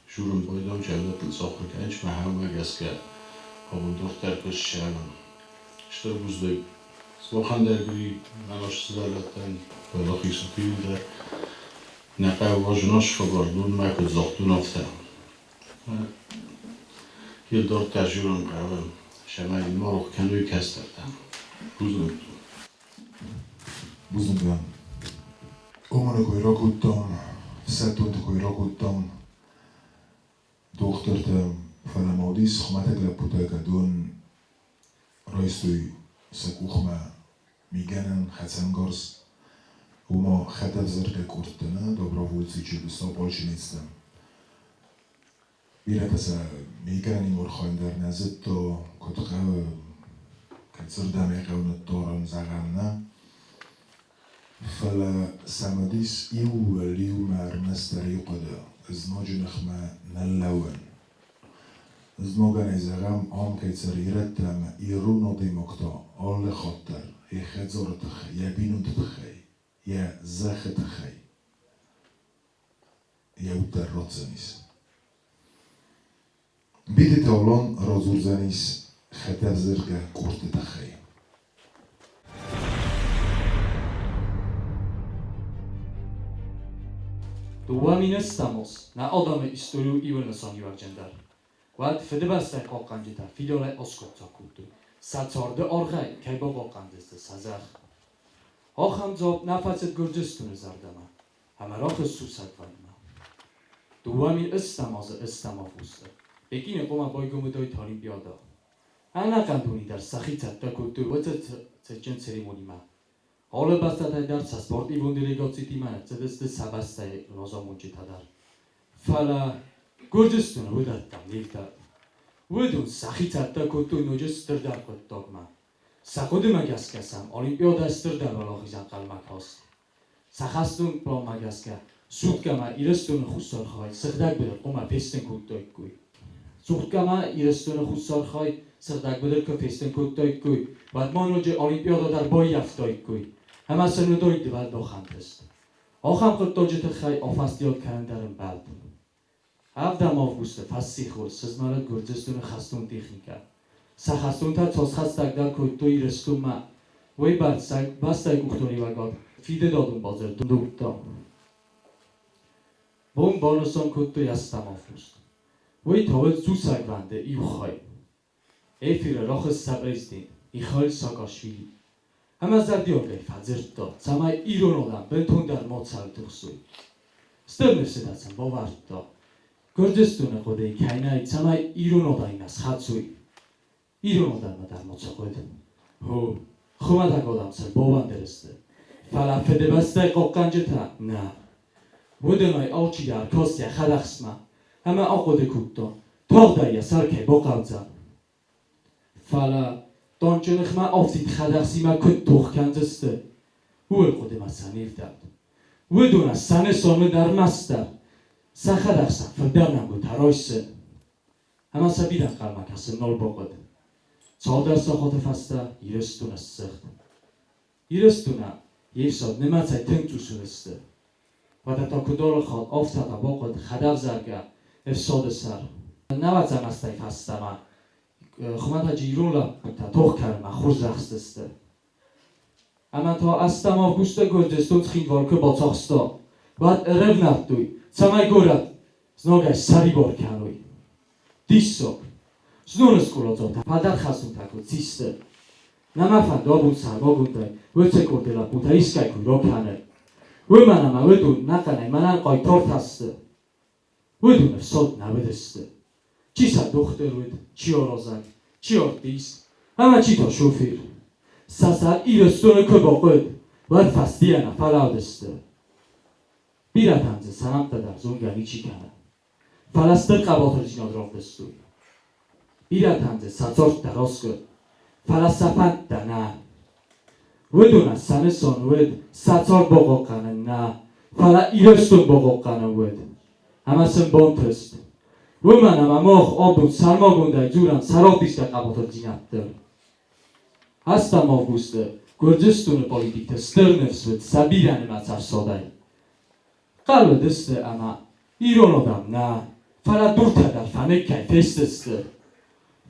журын байдам, чӕвдӕттыл сахуыр кӕнынч, мӕ хӕумӕ гӕсгӕ. Абон дарддӕр куы ссарӕм. Стыр бузныг сымахӕн дӕр ӕмӕ сывӕллӕттӕн, уӕлахизы дӕр. Нӕ хъӕуы зынаргъ хабар донмӕ куыд загътон, афтӕ. Йе дарддӕр зилын хъӕуы, цӕмӕй ма рох кӕной кӕстӕртӕ. Бузныг. Бузныг дӕн. Оманы кой ракодтам, ӕфсӕддонты кой ракодтам, дохтыртӕ, фӕлӕ ма уыдис хуымӕтӕг лӕппутӕ, кӕдон райстой сӕ къухмӕ мигӕнӕн, хӕцӕнгарз, ома хӕдӕвзӕргӕ къордтӕ, нӕ, добровольцы чи уыдысты, ополченецтӕ. Бирӕтӕ сӕ мигӕнӕни архайын дӕр нӕ зыдта, куыд хъӕуы, кӕцырдӕм ӕй хъӕуы ныддарын, зӕгъӕм, нӕ. Фӕлӕ сӕм уыдис иу иумӕ ӕрмӕстдӕр иу хъуыды: ызноджы ныхмӕ ныллӕууын. Ызнагӕн ӕй зӕгъӕм, ам кӕй цӕры ирӕттӕ ӕмӕ ирон адӕймӕгтӕ алы хатт дӕр йӕ хӕдзары тыххӕй, йӕ бинонты тыххӕй, йӕ зӕххы тыххӕй йӕ уд дӕр ратдзӕнис. Битеты Алан радзурдзӕнис хӕдӕвзӕргӕ къордты тыххӕй. 2000 стамос нӕ адӕмы историйы иуыл нысаниуӕгджындӕр. Уӕд Фыдыбӕстӕйы хъахъхъӕнджытӕ фидарӕй аскъуыддзаг кодтой, сӕ царды аргъӕй кӕй бахъахъхъӕндзысты сӕ зӕхх. Ахӕм дзуапп нӕ фӕцыд Гуырдзыстоны зӕрдӕмӕ ӕмӕ рахызт сусӕгвӕндмӕ. 2000 азы ӕстӕм августы Пекины хъуамӕ байгом уыдаид Олимпиадӕ. Ӕнӕхъӕн дуне дӕр сӕхи цӕттӕ кодтой уыцы цытджын церемонимӕ. Алы бӕстӕтӕй дӕр сӕ спортивон делегацитимӕ ӕрцыдысты сӕ бӕстӕйы разамонджытӕ дӕр. Фӕлӕ Гуырдзыстоны уыдӕттӕм не вдӕлд. Уыдон сӕхи цӕттӕ кодтой ноджы стырдӕр хъуыддагмӕ. Сӕ хъуыдымӕ гӕсгӕ сӕм Олимпиадӕ стырдӕр уӕлахиз ӕнхъӕлмӕ каст. Сӕ хӕстон пъланмӕ гӕсгӕ суткӕмӕ Ирыстоны хуссар хай сыгъдӕг быдыр хъуамӕ фестын кодтаиккой. Суткӕмӕ Ирыстоны хуссар хай сыгъдӕг быдыр куы фестын кодтаиккой, уӕд ма ноджы Олимпиадӕ дӕр баййӕфтаиккой, ӕмӕ сын уыдаид дывӕлдах ӕнтыст. Ахӕм хъуыддаджы тыххӕй афӕстиат кӕнын дӕр ӕмбӕлд. Ӕвдӕм августы фӕссихор сызмӕлыд Гуырдзыстоны хӕстон техникӕ. Сӕ хӕстонтӕ цас хӕстӕгдӕр кодтой Ирыстонмӕ, уыйбӕрц сӕ бӕстӕйы къухдариуӕгад фидыдадон бадзырд домдта. Бон банысан кодтой ӕстӕм август. Уый та уыд сусӕгвӕнды иу хай. Эфиры рахызт сӕ президент Михаил Саакашвили ӕмӕ зӕрдиагӕй фӕдзырдта, цӕмӕй ирон адӕм бынтондӕр ма цӕрдыхсой. Стыр ныфсытӕ сын бавӕрдта, Гуырдзыстоны хъуыдыйы кӕй нӕй, цӕмӕй ирон адӕмимӕ схӕцой. Ирон адӕммӕ дӕр ма цы хъуыд? Хо, хуымӕтӕг адӕм сын бауӕндыдысты, фӕлӕ Фыдыбӕстӕйы хъахъхъӕнджытӕ нӕ. Уыдонӕй алчидӕр каст йӕ хӕдӕхсмӕ ӕмӕ ахъуыды кодта, тагъдӕй йӕ сӕр кӕй бахъӕудзӕн. Фӕлӕ танчы ныхмӕ афтид хӕдӕхсимӕ куыд тох кӕндзысты, ууыл хъуыдымӕ сӕ не вдӕлд. Уыдонӕн сӕ нысан уыд ӕрмӕстдӕр сӕ хӕдӕхсӕн фылдӕр нӕмгуытӕ райсын. Ӕмӕ сӕ бирӕ ӕнхъӕлмӕ кӕсын нал бахъуыд. Цалдӕр сахаты фӕстӕ Ирыстон ссыгъд. Ирыстонӕн йе фсад нымӕцӕй тынг цъус уыдысты. Уӕдӕ та куыд алы хатт, афтӕ та бахъуыд хӕдӕвзаргӕ ӕфсады сӕр. Нӕуӕдзӕм азтӕй фӕстӕмӕ хуымӕтӕджы ирон лӕппутӕ тох кӕнынмӕ хорз рӕхстысты. Ӕмӕ та ӕстӕм августы Гуырдзыстон Цхинвал куы бацахста, уӕд ӕрӕвнӕлдтой, цӕмӕй горӕт знагӕй ссӕрибар кӕной. Диссаг! Зноны скъоладзаутӕ фӕдӕрхӕссунтӕ куд систы. Нӕ мӕ фӕнды абон сӕрмагондӕй уыцы къорды лӕппутӕ искӕй куы ракӕнын. Уымӕн ӕмӕ уыдон ӕнӕхъӕнӕй мӕнӕн хъайтартӕ сты. Уыдон ӕфсад нӕ уыдысты. Чи сӕ дохтыр уыд, чи аразӕг, чи артист ӕмӕ чи та шофыр. Сӕ сӕр Ирыстоны куы бахъуыд, уӕд фӕстийӕ нӕ фӕлӕудысты. Бирӕтӕн дзы сӕ нӕмттӕ дӕр зонгӕ ничи кӕны. Фӕлӕ стыр хъӕбатырдзинад равдыстой. Бирӕтӕн дзы сӕ цард дӕр аскъуыд, фӕлӕ сӕ фӕндтӕ нӕ. Уыдонӕн сӕ нысан уыд сӕ цард бахъахъхъӕнын нӕ, фӕлӕ Ирыстон бахъахъхъӕнын уыд. Ӕмӕ сын бантыст. Уымӕн ӕмӕ мах абон сӕрмагондӕй дзурӕм сӕ равдисгӕ хъӕбатырдзинӕдтыл. Ӕстӕм августы Гуырдзыстоны политикты стыр ныфс уыд сӕ бирӕнымӕц ӕфсадӕй. Хъал уыдысты ӕмӕ ирон адӕм нӕ, фӕлӕ дуртӕ дӕр фӕныккӕй фестысты.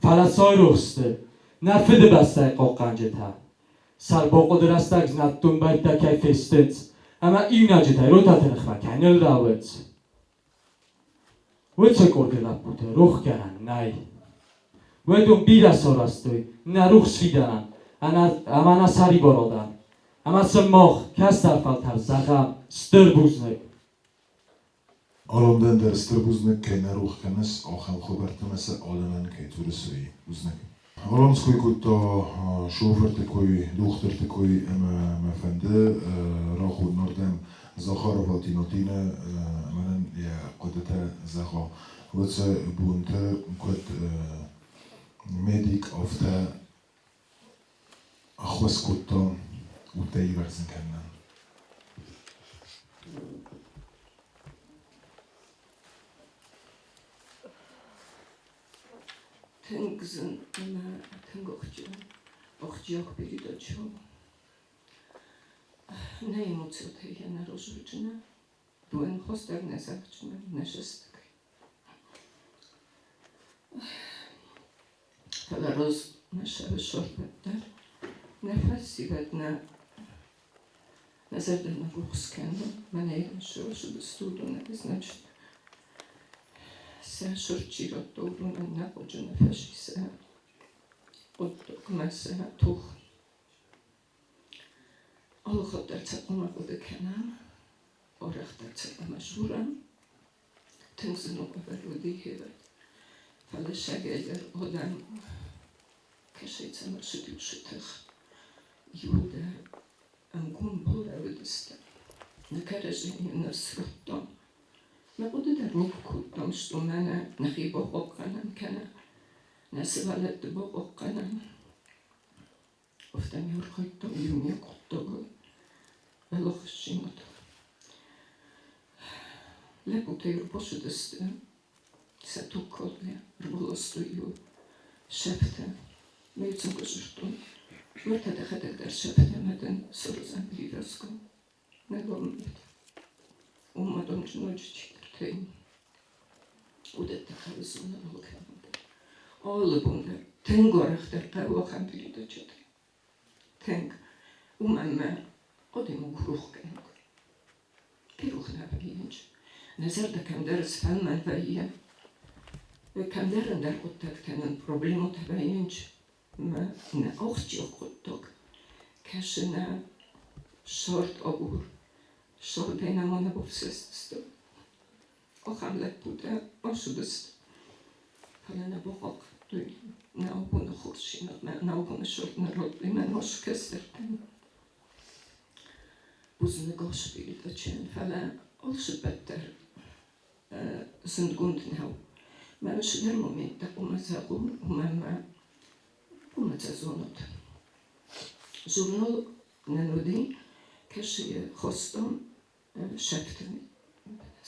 Фӕлӕ сайрох сты нӕ Фыдыбӕстӕйы хъахъхъӕнджытӕ. Сӕрбахъуыды рӕстӕг знӕт домбӕйттӕ кӕй фестынц ӕмӕ иунӕджытӕй ротӕты ныхмӕ кӕй ныллӕууынц, уыцы къорды лӕппуты рохгӕнӕн нӕй. Уыдон бирӕ сарӕзтой нӕ рухс фидӕнӕн ӕмӕ нӕ сӕрибарадӕн. Ӕмӕ сын мах, кӕстӕр фӕлтӕр, зӕгъӕм, стыр бузныг. Алан дӕр стыр бузныг, кӕй нӕ рох кӕныс, ахӕм хабӕрттӕ ма сӕ адӕмӕн кӕй дзурыс, уый. Бузныг. Алан ской кодта шофырты кой, дохтырты кой ӕмӕ мӕ фӕнды рахонынырдӕм Захарова Тинатины мӕнӕн йӕ хъуыдытӕ зӕгъа. Уыцы бонты куыд медик, афтӕ ӕххуыс кодта удтӕ ирвӕзын кӕнынӕн. Тынг зын ӕмӕ тынг ахсджиаг передача у. Нӕ эмоцитӕй йӕ нӕ разуыджынӕ, дуӕн хостӕг нӕ зӕгъджынӕ, нӕ сыстӕгӕй. Фӕлӕ роз нӕ сӕры сорбӕттӕр, нӕ фӕсивӕд нӕ нӕ зӕрдӕ нӕ рухс кӕны, мӕнӕ срӕсыдысты уыдонӕй, значит, сӕ сырд чи радта, уыдонӕн нӕ хъуджы нӕ фӕси сӕ хъуыддагмӕ сӕ тох. Алыхатт дӕр сӕ хъуамӕ хъуыды кӕнӕм, арӕхдӕр сӕ хъуамӕ дзурӕм. Тынг зын у ӕвӕрд хевӕд, фӕлӕ сагӕй дӕр адӕм кӕсӕй цӕмӕ цыдис тых, иуылдӕр ӕнгом балӕууыдысты. Нӕ кӕрӕдзийы нӕ сырдтам. Мӕ хъуыды дӕр никуы кодтам, что мӕнӕ нӕхи бахъахъхъӕнӕм кӕнӕ нӕ сывӕллӕтты бахъахъхъӕнӕм. Афтӕ не архайдтам иумиаг хъуыддагыл бӕлӕгъджынад. Лӕппутӕ ӕрбацыдысты, сӕ туг калгӕ ӕрбаластой-иу сӕфтӕ. Мӕ сын куы дзырдтон, уӕртӕ дӕхӕдӕг дӕр сӕфтӕ ӕмӕ дын сырдзӕн привязка. Нӕ ломит. Уым ма донджы ноджы чидӕртӕ и. Уыдӕттӕ хъӕуы зонын алкӕмӕн дӕр. Алы бон дӕр тынг арӕхдӕр хъӕуы ахӕм передачӕтӕ. Тынг. Уымӕн мӕ адӕймаг рох кӕнӕг. Ферох нӕ вӕййынц. Нӕ зӕрдӕ кӕмдӕр сфӕлмӕн вӕййы, кӕмдӕр ӕндӕр хъуыддӕгтӕ нын проблемӕтӕ вӕййынц. Мӕ нӕ ахсджиаг хъуыддаг кӕсы нӕ сӕрд агур, сӕрдӕй нӕма нӕ бафсӕстысты. Ахӕм лӕппутӕ ацыдысты, фӕлӕ нӕ бахъахъхъӕдтой нӕ абоны хорздзинадмӕ, нӕ абоны сӕрд нӕ радтой мӕ нас кӕстӕртӕн. Бузныг ацы передачӕйӕн, фӕлӕ алцыппӕт дӕр зындгонд нӕу. Мӕ цыдӕр моменттӕ хъуамӕ зӕгъон, уымӕн мӕ хъуамӕ сӕ зонут. Журнал нын уыди, кӕсы хостон сӕфты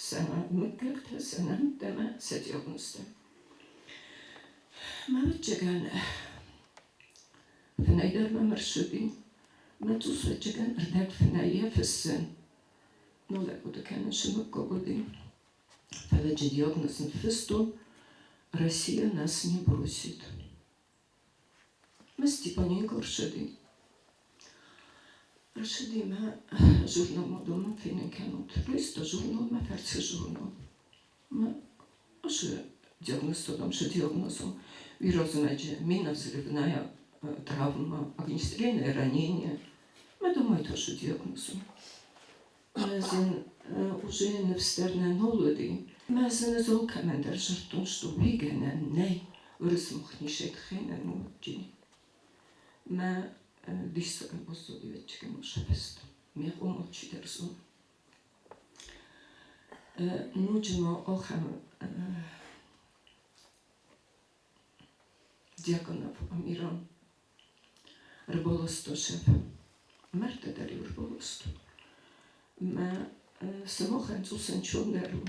сӕ мыггӕгтӕ, сӕ нӕмттӕ ӕмӕ сӕ диагнозтӕ. Мӕ ӕвӕццӕгӕн, фынӕй дӕр мӕм ӕрцыди. Мӕ цъус ӕвӕццӕгӕн ӕрдӕгфынӕйӕ фыссын. Нолӕг хъуыды кӕнын цы мыггаг уыди. Фӕлӕ джы диагноз ныффыстон: Россия нас не бросит. Мӕ Степаненко ӕрцыди. Ӕрцыди мӕ журналмӕ донмӕ фенын кӕнут. Райста журнал, мӕ фӕрцы журнал. Мӕ асы диагностодам шы диагнозу. Уирозымӕджы миновзрывная травма, огнестрельное ранение. Мӕ думаю, тоже диагнозу. Мӕ зын уже ныфс дӕр нӕ нал уыди. Мӕ зын ӕз алкӕмӕн дӕр зыдтон, что уый гӕнӕн нӕй, Уырысмухнишет хенӕн уыди. Мӕ диссагӕн баззадивӕччыгӕн сӕфӕст. Ме къомыл чидӕр зоны. Ноджы ма ахӕм Дьяконов Амиран ӕрбаласта шеф. Мӕрдтӕ дӕр-иу ӕрбаластой. Мӕ сымахӕн цъус ӕнцондӕр у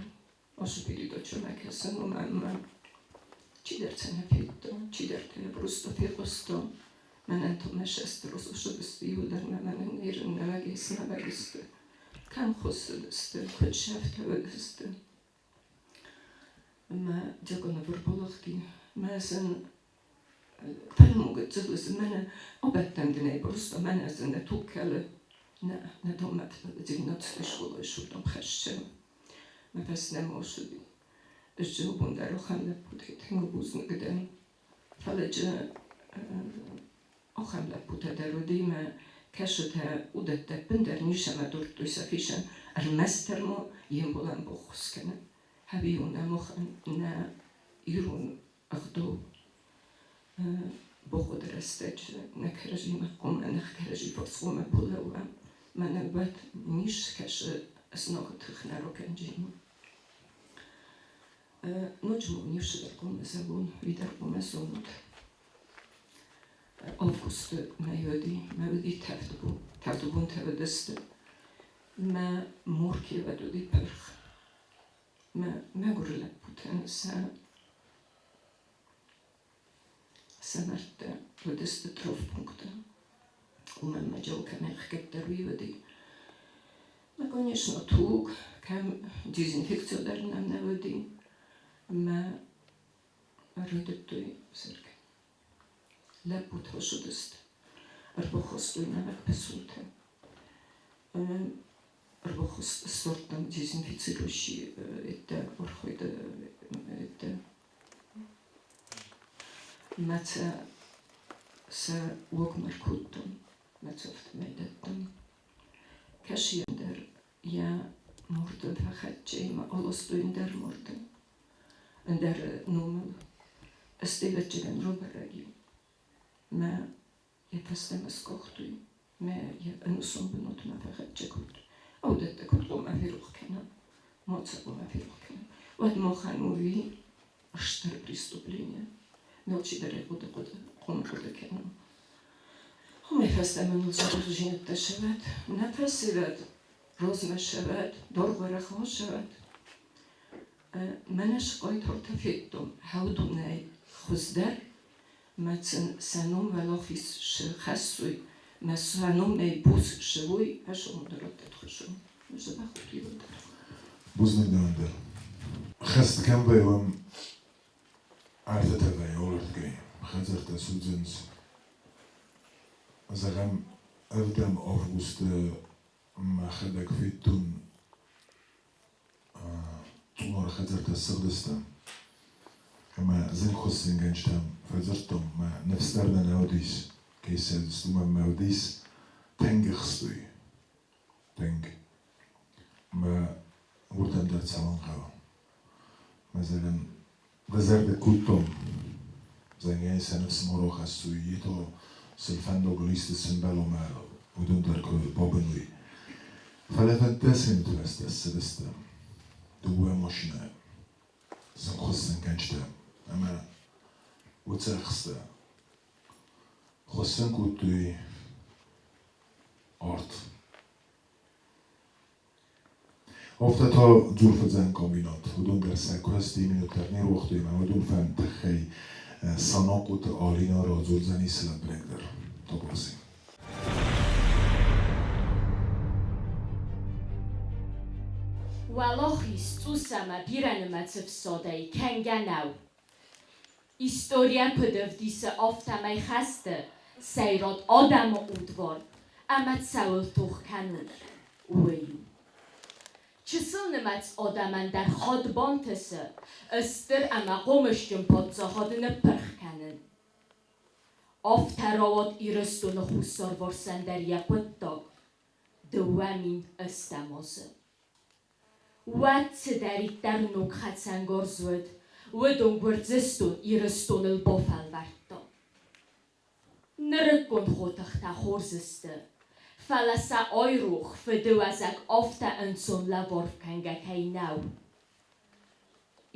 ацы передачӕмӕ кӕсын, уымӕн ӕмӕ чидӕртӕ нӕ федта, чидӕртӕ йӕ просто фехъуыста. Мӕнӕн та мӕ сестры сыдысты иуылдӕр мӕ мӕнӕн нӕвӕгӕй снӕвӕг сты. Кӕм хуыссыдысты, куыд сӕфтӕ уыдысты. Ӕмӕ Дьяконов ӕрбалыгъди. Мӕ сын Фӕлӕ абӕттӕндынӕй борозта мӕнӕ туг кӕлы нӕ нӕ донмӕ сурдом хӕсджын. Мӕ фӕснӕм осыди. Ызджы бон дӕр ахӕм лӕппутӕй тынг бузныг дӕн. Фӕлӕ джы ахӕм лӕппутӕ дӕр уыди, мӕ кӕсытӕ уыдӕттӕ ӕппындӕр ницӕмӕ дардтой сӕхицӕн, ӕрмӕстдӕр ма йе мбалӕн баххуыс кӕнын. Хӕбион нӕ махӕн нӕ ирон ӕгъдау бахъуыды рӕстӕджы нӕ кӕрӕдзимӕ хъуамӕ нӕ кӕрӕдзи фарс хъуамӕ балӕууӕм. Мӕнӕ уӕд низ кӕсы знагы тых нӕ ракӕнджын. Ноджы ма уын иу цыдӕр хъуамӕ зӕгъон, уый дӕр хъуамӕ зонут. Августы мӕй уыди, мӕ уыди тӕвд бон, тӕвд бонтӕ уыдысты. Мӕ морки уӕд уыди пырх. Мӕ мӕгуыр лӕппутӕн сӕ сӕ мӕрдтӕ уыдысты травмпункты. Уымӕн мӕ джел кӕм ӕхгӕддӕр, уый уыди. Мӕ, конечно, туг, кӕм дезинфекци дӕр нӕм нӕ уыди. Мӕ райдыдтой цирк. Лӕппутӕ ссыдысты, ӕрбахастой нӕмӕг пысултӕ. Ӕрбахастой дезинфицирующий это архайды это Мӕ сӕ сӕ уогмӕ ркодтон, мӕ цӕфтмӕ дӕттон. Кӕсийӕн дӕр йӕ муртӕн фӕхӕццӕ ӕмӕ аластой ӕндӕр муртӕн, ӕндӕр номыл. Ӕстӕвӕццӕгӕн рабӕрӕг и. Мӕ йӕ фӕстӕмӕ скъахтой, мӕ йӕ ӕнусон бынатмӕ фӕхӕццӕ кодтой. Аудӕттӕ куыд хъуамӕ ферох кӕнӕм, ма сӕ хъуамӕ ферох кӕнӕм. Уӕд махӕн уый стыр преступление. Алчидӕр ӕй хъуыды хъуамӕ хъуыды кӕна. Уымӕй фӕстӕмӕ ныл сабырдзинӕдтӕ сӕвӕд, нӕ фӕсивӕд размӕ сӕвӕд, даргъ-уӕрӕх асӕвӕд. Мӕнӕ схъайтартӕ федтон, хӕудунӕй хуыздӕр мӕ сын сӕ ном уӕлахиз хӕссуй, мӕ сӕ номӕй буц суй, ӕсомоны раттӕд хуызон. Дзӕбӕх уыд дӕр. Бузныг дӕуӕн дӕр. Хӕст кӕм вӕййӕм, ӕртӕтӕ вӕййы алырдыгӕй. Хӕдзӕрттӕ судзынц. Зӕгъӕм, ӕвдӕм августы мӕхӕдӕг федтон цъунары хӕдзӕрттӕ ссыгъдысты ӕмӕ зынгхуыссынгӕнджытӕм фӕдзырдтон, мӕ ныфс дӕр нӕ нӕ уыдис, кӕй сӕдзысты, уымӕн мӕ уыдис тынг ӕхстой, тынг. Мӕ уырдӕм дӕр цӕуын хъӕуы. Мӕ зӕгъын, дӕ зӕрдӕ кодтон, зӕгъгӕ, сӕ ныфс ма рахӕссуй, ето сыл фӕндагыл исты сӕмбӕла мӕ уыдон дӕр куы бабын уой. Фӕлӕ 15 минуты фӕстӕ ссыдысты дыууӕ машинӕйы зынгхуыссынгӕнджытӕ ӕмӕ уыцы ӕхсты хуыссын кодтой арт. Афтӕ та дзурфыдзӕн комбинат. Уыдон дӕр сӕ куысты минут дӕр не руагътой ӕмӕ уыдон фӕнд тыххӕй Санахъоты Алинӕ радзурдзӕнис лӕмбынӕгдӕр. Табуафси. Уӕлахиз цъус ӕмӕ бирӕнымӕц ӕфсадӕй кӕнгӕ нӕу. Историйӕ куыд ӕвдисы, афтӕмӕй хӕсты сӕйраг адӕмы удварн ӕмӕ цӕуыл тох кӕной, уый у. Чысылнымӕц адӕмӕн дӕр хатт бантысы стыр ӕмӕ хъомысджын паддзахады ныппырх кӕнын. Афтӕ рауад Ирыстоны хуссарварсӕн дӕр йӕ хъуыддаг 2008 азы. Уӕд цыдӕриддӕр ног хӕцӕнгарз уыд, уыдон Гуырдзыстон Ирыстоныл бафӕлвӕрдта. Нырыккон хотыхтӕ хорз сты, фӕлӕ сӕ айрох фыдыуӕзӕг афтӕ ӕнцон лӕвар кӕнгӕ кӕй нӕу.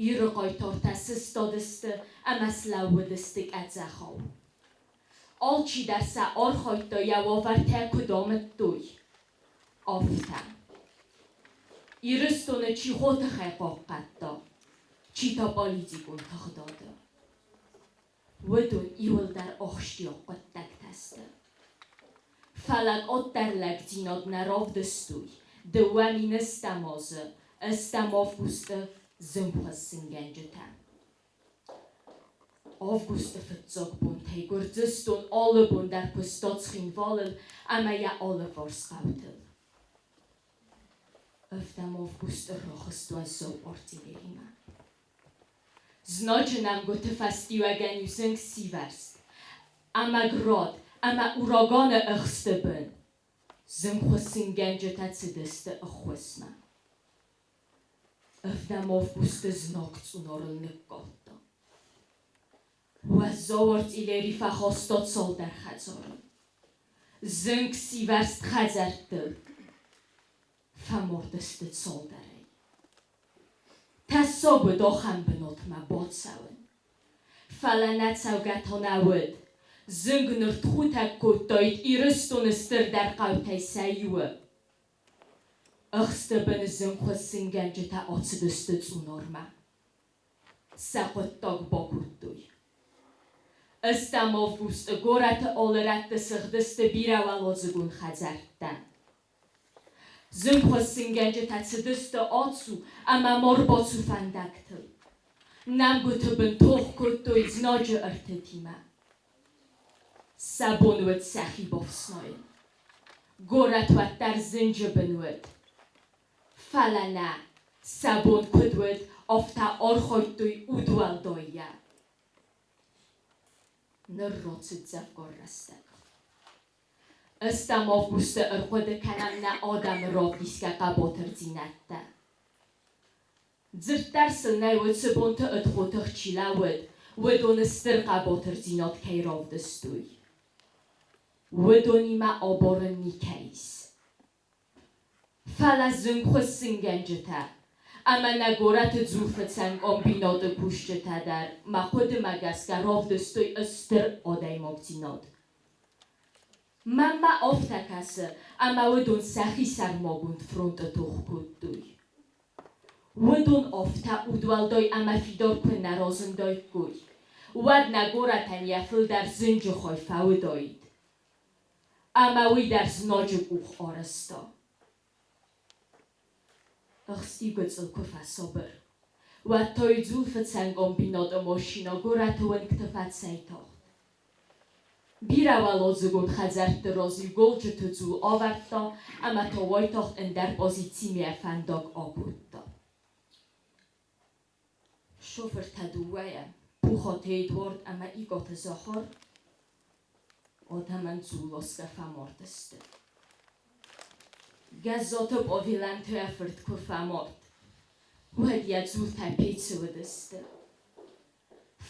Иры хъайтартӕ сыстадысты ӕмӕ слӕууыдысты къӕдзӕхау. Алчидӕр сӕ архайдта йӕ уавӕртӕ куыд амыдтой, афтӕ. Ирыстоны чи хотыхӕй хъахъхъӕдта, чи та политикон тыгъдады. Уыдон иуылдӕр ахсджиаг хъуыддӕгтӕ сты. Фӕлӕ къаддӕр лӕгдзинад нӕ равдыстой 2008 азы ӕстӕм августы зынгхуыссынгӕнджытӕ. Августы фыццаг бонтӕй Гуырдзыстон алы бон дӕр куыста Цхинвалыл ӕмӕ йӕ алыварс хъӕутыл. Ӕвдӕм августы рахызт уӕззау артиллеримӕ. Знаджы нӕмгуыты фӕстиуӕгӕн-иу зынг сивӕрзт, ӕмӕ град ӕмӕ ураганы ӕхсты бын зынгхуыссынгӕнджытӕ цыдысты ӕххуысмӕ. Ӕвдӕм августы знаг цъунарыл ныккалдта. Уӕззау артиллери фӕхаста цалдӕр хӕдзары. Зынг сивӕрзт хӕдзӕрттыл фӕмард сты цалдӕрӕй. Тӕссаг уыд ахӕм бынатмӕ бацӕуын. Фӕлӕ нӕ цӕугӕ та нӕ уыд. Зынг ныртхутӕг кодтаид Ирыстоны стырдӕр хъӕутӕй сӕ иуы. Ӕхсты бын зынгхуыссынгӕнджытӕ ацыдысты Цъунармӕ. Сӕ хъуыддаг бакодтой. Ӕстӕм августы горӕты алы рӕтты сыгъдысты бирӕуӕладзыгон хӕдзӕрттӕ. Зынгхуыссынгӕнджытӕ цыдысты ацу ӕмӕ ма рбацу фӕндӕгтыл. Нӕмгуыты бын тох кодтой знаджы ӕртытимӕ. Сӕ бон уыд сӕхи бафснайын. Горӕт уӕддӕр зынджы бын уыд. Фӕлӕ нӕ, сӕ бон куыд уыд, афтӕ архайдтой удуӕлдайӕ. Ныр рацыд дзӕвгар рӕстӕг. Ӕстӕм августы ӕрхъуыды кӕнӕм нӕ адӕмы равдисгӕ хъӕбатырдзинӕдтӕ. Дзырд дӕр сыл нӕй уыцы бонты ӕдхотых чи лӕууыд, уыдоны стыр хъӕбатырдзинад кӕй равдыстой. Уыдонимӕ абарын никӕй ис. Фӕлӕ зынгхуыссынгӕнджытӕ ӕмӕ нӕ горӕты дзулфыцӕн комбинаты кусджытӕ дӕр мӕ хъуыдымӕ гӕсгӕ равдыстой стыр адӕймагдзинад. Мӕнмӕ афтӕ кӕсы, ӕмӕ уыдон сӕхи сӕрмагонд фронты тох кодтой. Уыдон афтӕ удуӕлдай ӕмӕ фидар куы нӕ разындаиккой, уӕд нӕ горӕтӕн йӕ фылдӕр зынджы хай фӕуыдаид. Ӕмӕ уый дӕр знаджы къух арӕзта. Ӕхсигуыцъыл куы фӕсабыр, уӕд та дзулфыцӕн комбинаты машинӕ горӕты уынгты фӕцӕйтахт. Бирӕуӕладзыгон хӕдзӕртты раз-иу голджыты дзул авӕрдта ӕмӕ та уайтагъд ӕндӕр позицимӕ фӕндаг акодта. Шофыртӕ дыууӕйӕ, Пухаты Эдуард ӕмӕ Икъаты Захар, адӕмӕн дзулласгӕ фӕмард сты. Гӕззаты Павелӕн та йӕ фырт куы фӕмард, уӕд йӕ дзултӕ пецы уыдысты.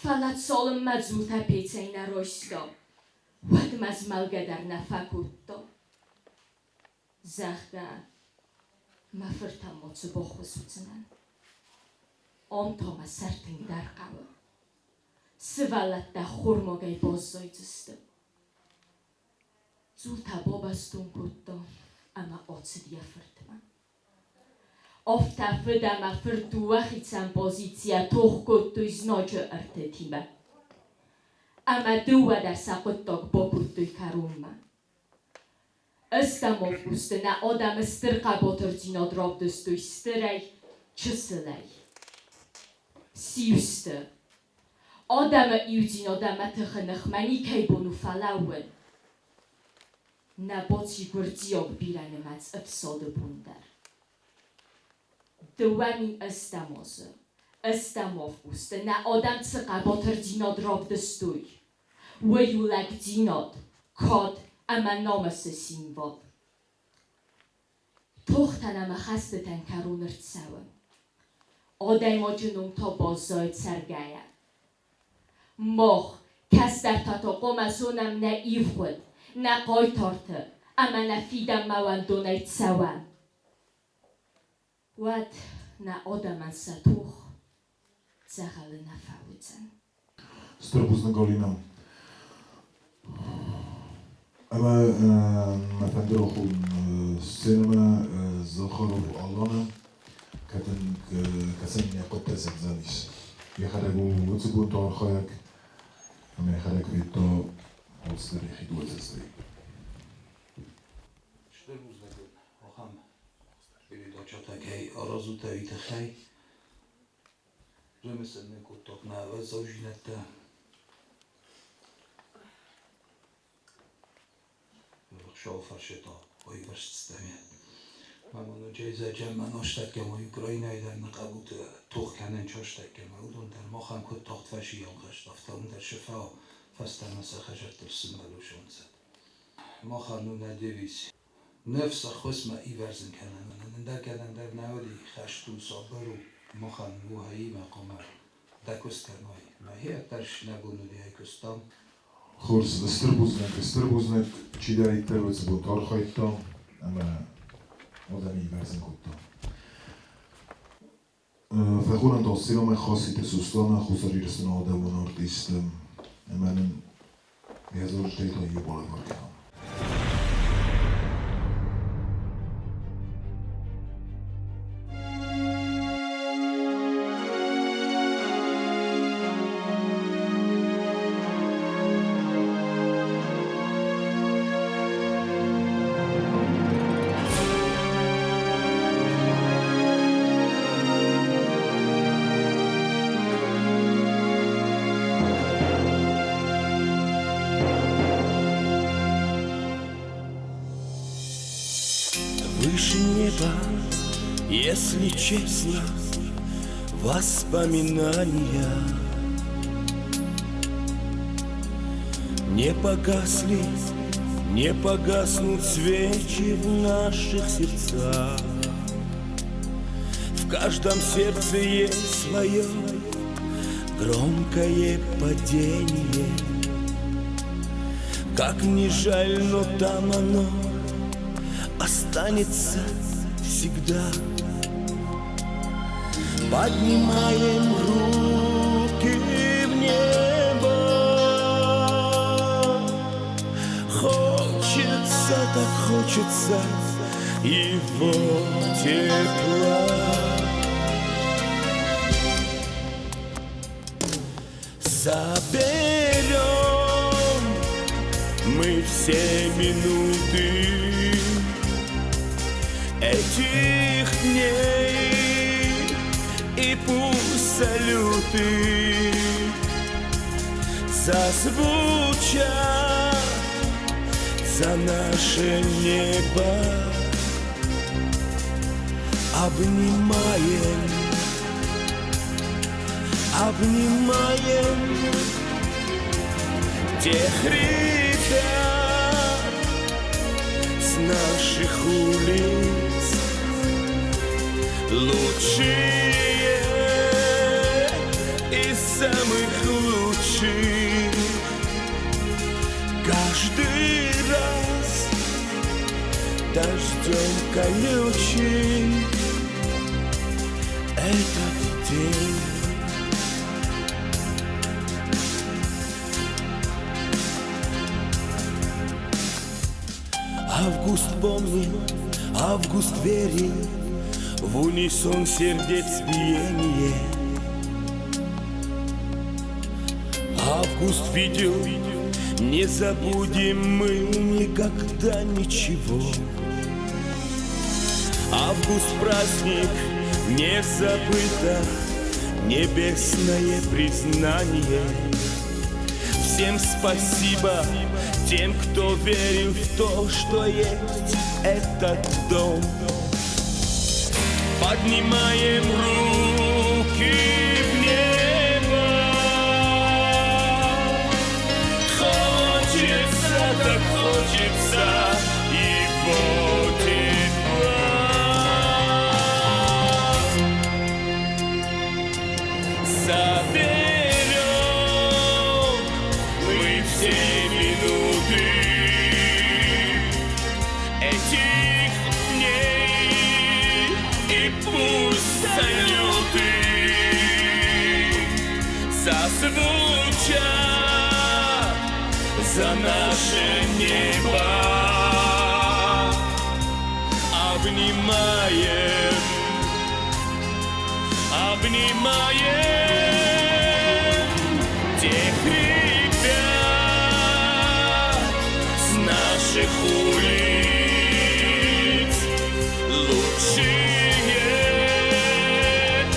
Фӕлӕ цалынмӕ дзултӕ пецӕй нӕ райста, уӕдмӕ змӕлгӕ дӕр нӕ фӕкодта. Зӕгъгӕ, мӕ фыртӕн ма цы баххуыс уыдзынӕн. Ам та мӕ сӕр тынгдӕр хъӕуы. Сывӕллӕттӕ ӕххормагӕй баззайдзысты. Дзултӕ бабӕстон кодта ӕмӕ ацыд йӕ фыртмӕ. Афтӕ фыд ӕмӕ фырт дыууӕ хицӕн позицийӕ тох кодтой знаджы ӕртытимӕ. Ӕмӕ дыууӕ дӕр сӕ хъуыддаг бакодтой кӕронмӕ. Ӕстӕм августы нӕ адӕмы стыр хъӕбатырдзинад равдыстой стырӕй, чысылӕй. Сиу сты. Адӕмы иудзинад ӕмӕ тыхы ныхмӕ никӕй бон у фӕлӕууын. Нӕ баци гуырдзиаг бирӕнымӕц ӕфсады бон дӕр. 2008 азы, ӕстӕм августы нӕ адӕм цы хъӕбатырдзинад равдыстой, уый у лӕгдзинад, кад ӕмӕ намысы символ. Тохтӕн ӕмӕ хӕстытӕн кӕрон ӕрцӕуы. Адӕймаджы ном та баззайы цӕргӕйӕ. Мах, кӕстӕртӕ та хъуамӕ зонӕм нӕ ивгъуыд, нӕ хъайтарты ӕмӕ нӕ фидӕнмӕ уӕндонӕй цӕуӕм. Уӕд нӕ адӕмӕн сӕ тох дзӕгъӕлы нӕ фӕуыдзӕн. Стыр бузныг, Алина. Ӕмӕ мӕ фӕнды рахон сценӕмӕ Захаров Аланы, кӕд ын кӕцӕн йӕ хъуыдтӕ зӕгъдзӕнис. Йӕхӕдӕг у уыцы бонты архайӕг ӕмӕ йӕхӕдӕг федта алцыдӕр йӕхи дыууӕ цӕстӕй. Стыр бузныг уын ахӕм передачӕтӕ кӕй аразут, уый тыххӕй. Рымысын нын кодтат нӕ уӕззаудзинӕдтӕ. Хорз, стыр бузныг, стыр бузныг, чидӕриддӕр уыцы бонты архайдта ӕмӕ адӕмы ирвӕзын кодта. Фӕхонӕм та сценӕмӕ Хаситы Сосланы, Хуссар Ирыстоны адӕмон артист, ӕмӕ нын йӕ зарджытӕй та иу балӕвар кӕнӕм. Выше неба, если честно, воспоминания не погасли, не погаснут свечи в наших сердцах. В каждом сердце есть свое громкое падение. Как ни жаль, но там оно останется всегда. Поднимаем руки в небо. Хочется, так хочется его тепла. Соберем мы все минуты этих дней, и пусть салюты зазвучат за наше небо. Обнимаем, обнимаем тех ребят с наших улиц, лучшие из самых лучших. Каждый раз дождем колючим этот день. Август помнил, август верил в унисон сердец биение. Август видел, не забудем мы никогда ничего. Август праздник, не забыто небесное признание. Всем спасибо тем, кто верил в то, что есть этот дом. Поднимаем руки в небо. Хочется, так хочется его тепла. Соберем мы все минуты этих дней, и пусть салюты зазвучат за наше небо. Обнимаем, обнимаем тех ребят с наших улиц, лучшие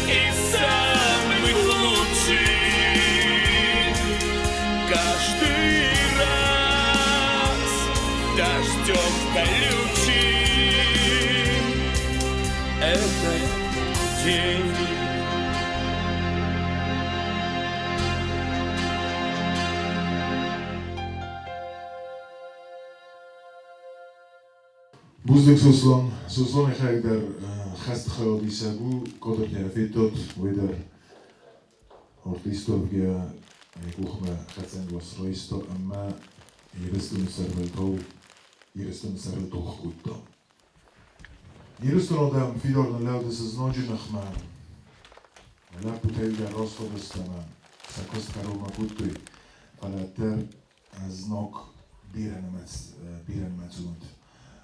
из самых лучших. Каждый раз дождем дождем колючим этот день. Бузныг, Сослан. Сослан йӕхӕдӕг дӕр хӕсты хайадисӕг у, кадртӕ федтат, уый дӕр артист уӕвгӕ йӕ къухмӕ хӕцӕнгарз райста ӕмӕ Ирыстоны сӕрвӕлтау Ирыстоны сӕрыл тох кодта. Ирыстоны адӕм фидар ныллӕудысты знаджы ныхмӕ. Лӕппутӕ иугӕр рацыдысты ӕмӕ сӕ куыст кӕронмӕ кодтой, фӕлӕ дӕр знаг бирӕнымӕц бирӕнымӕц уыд.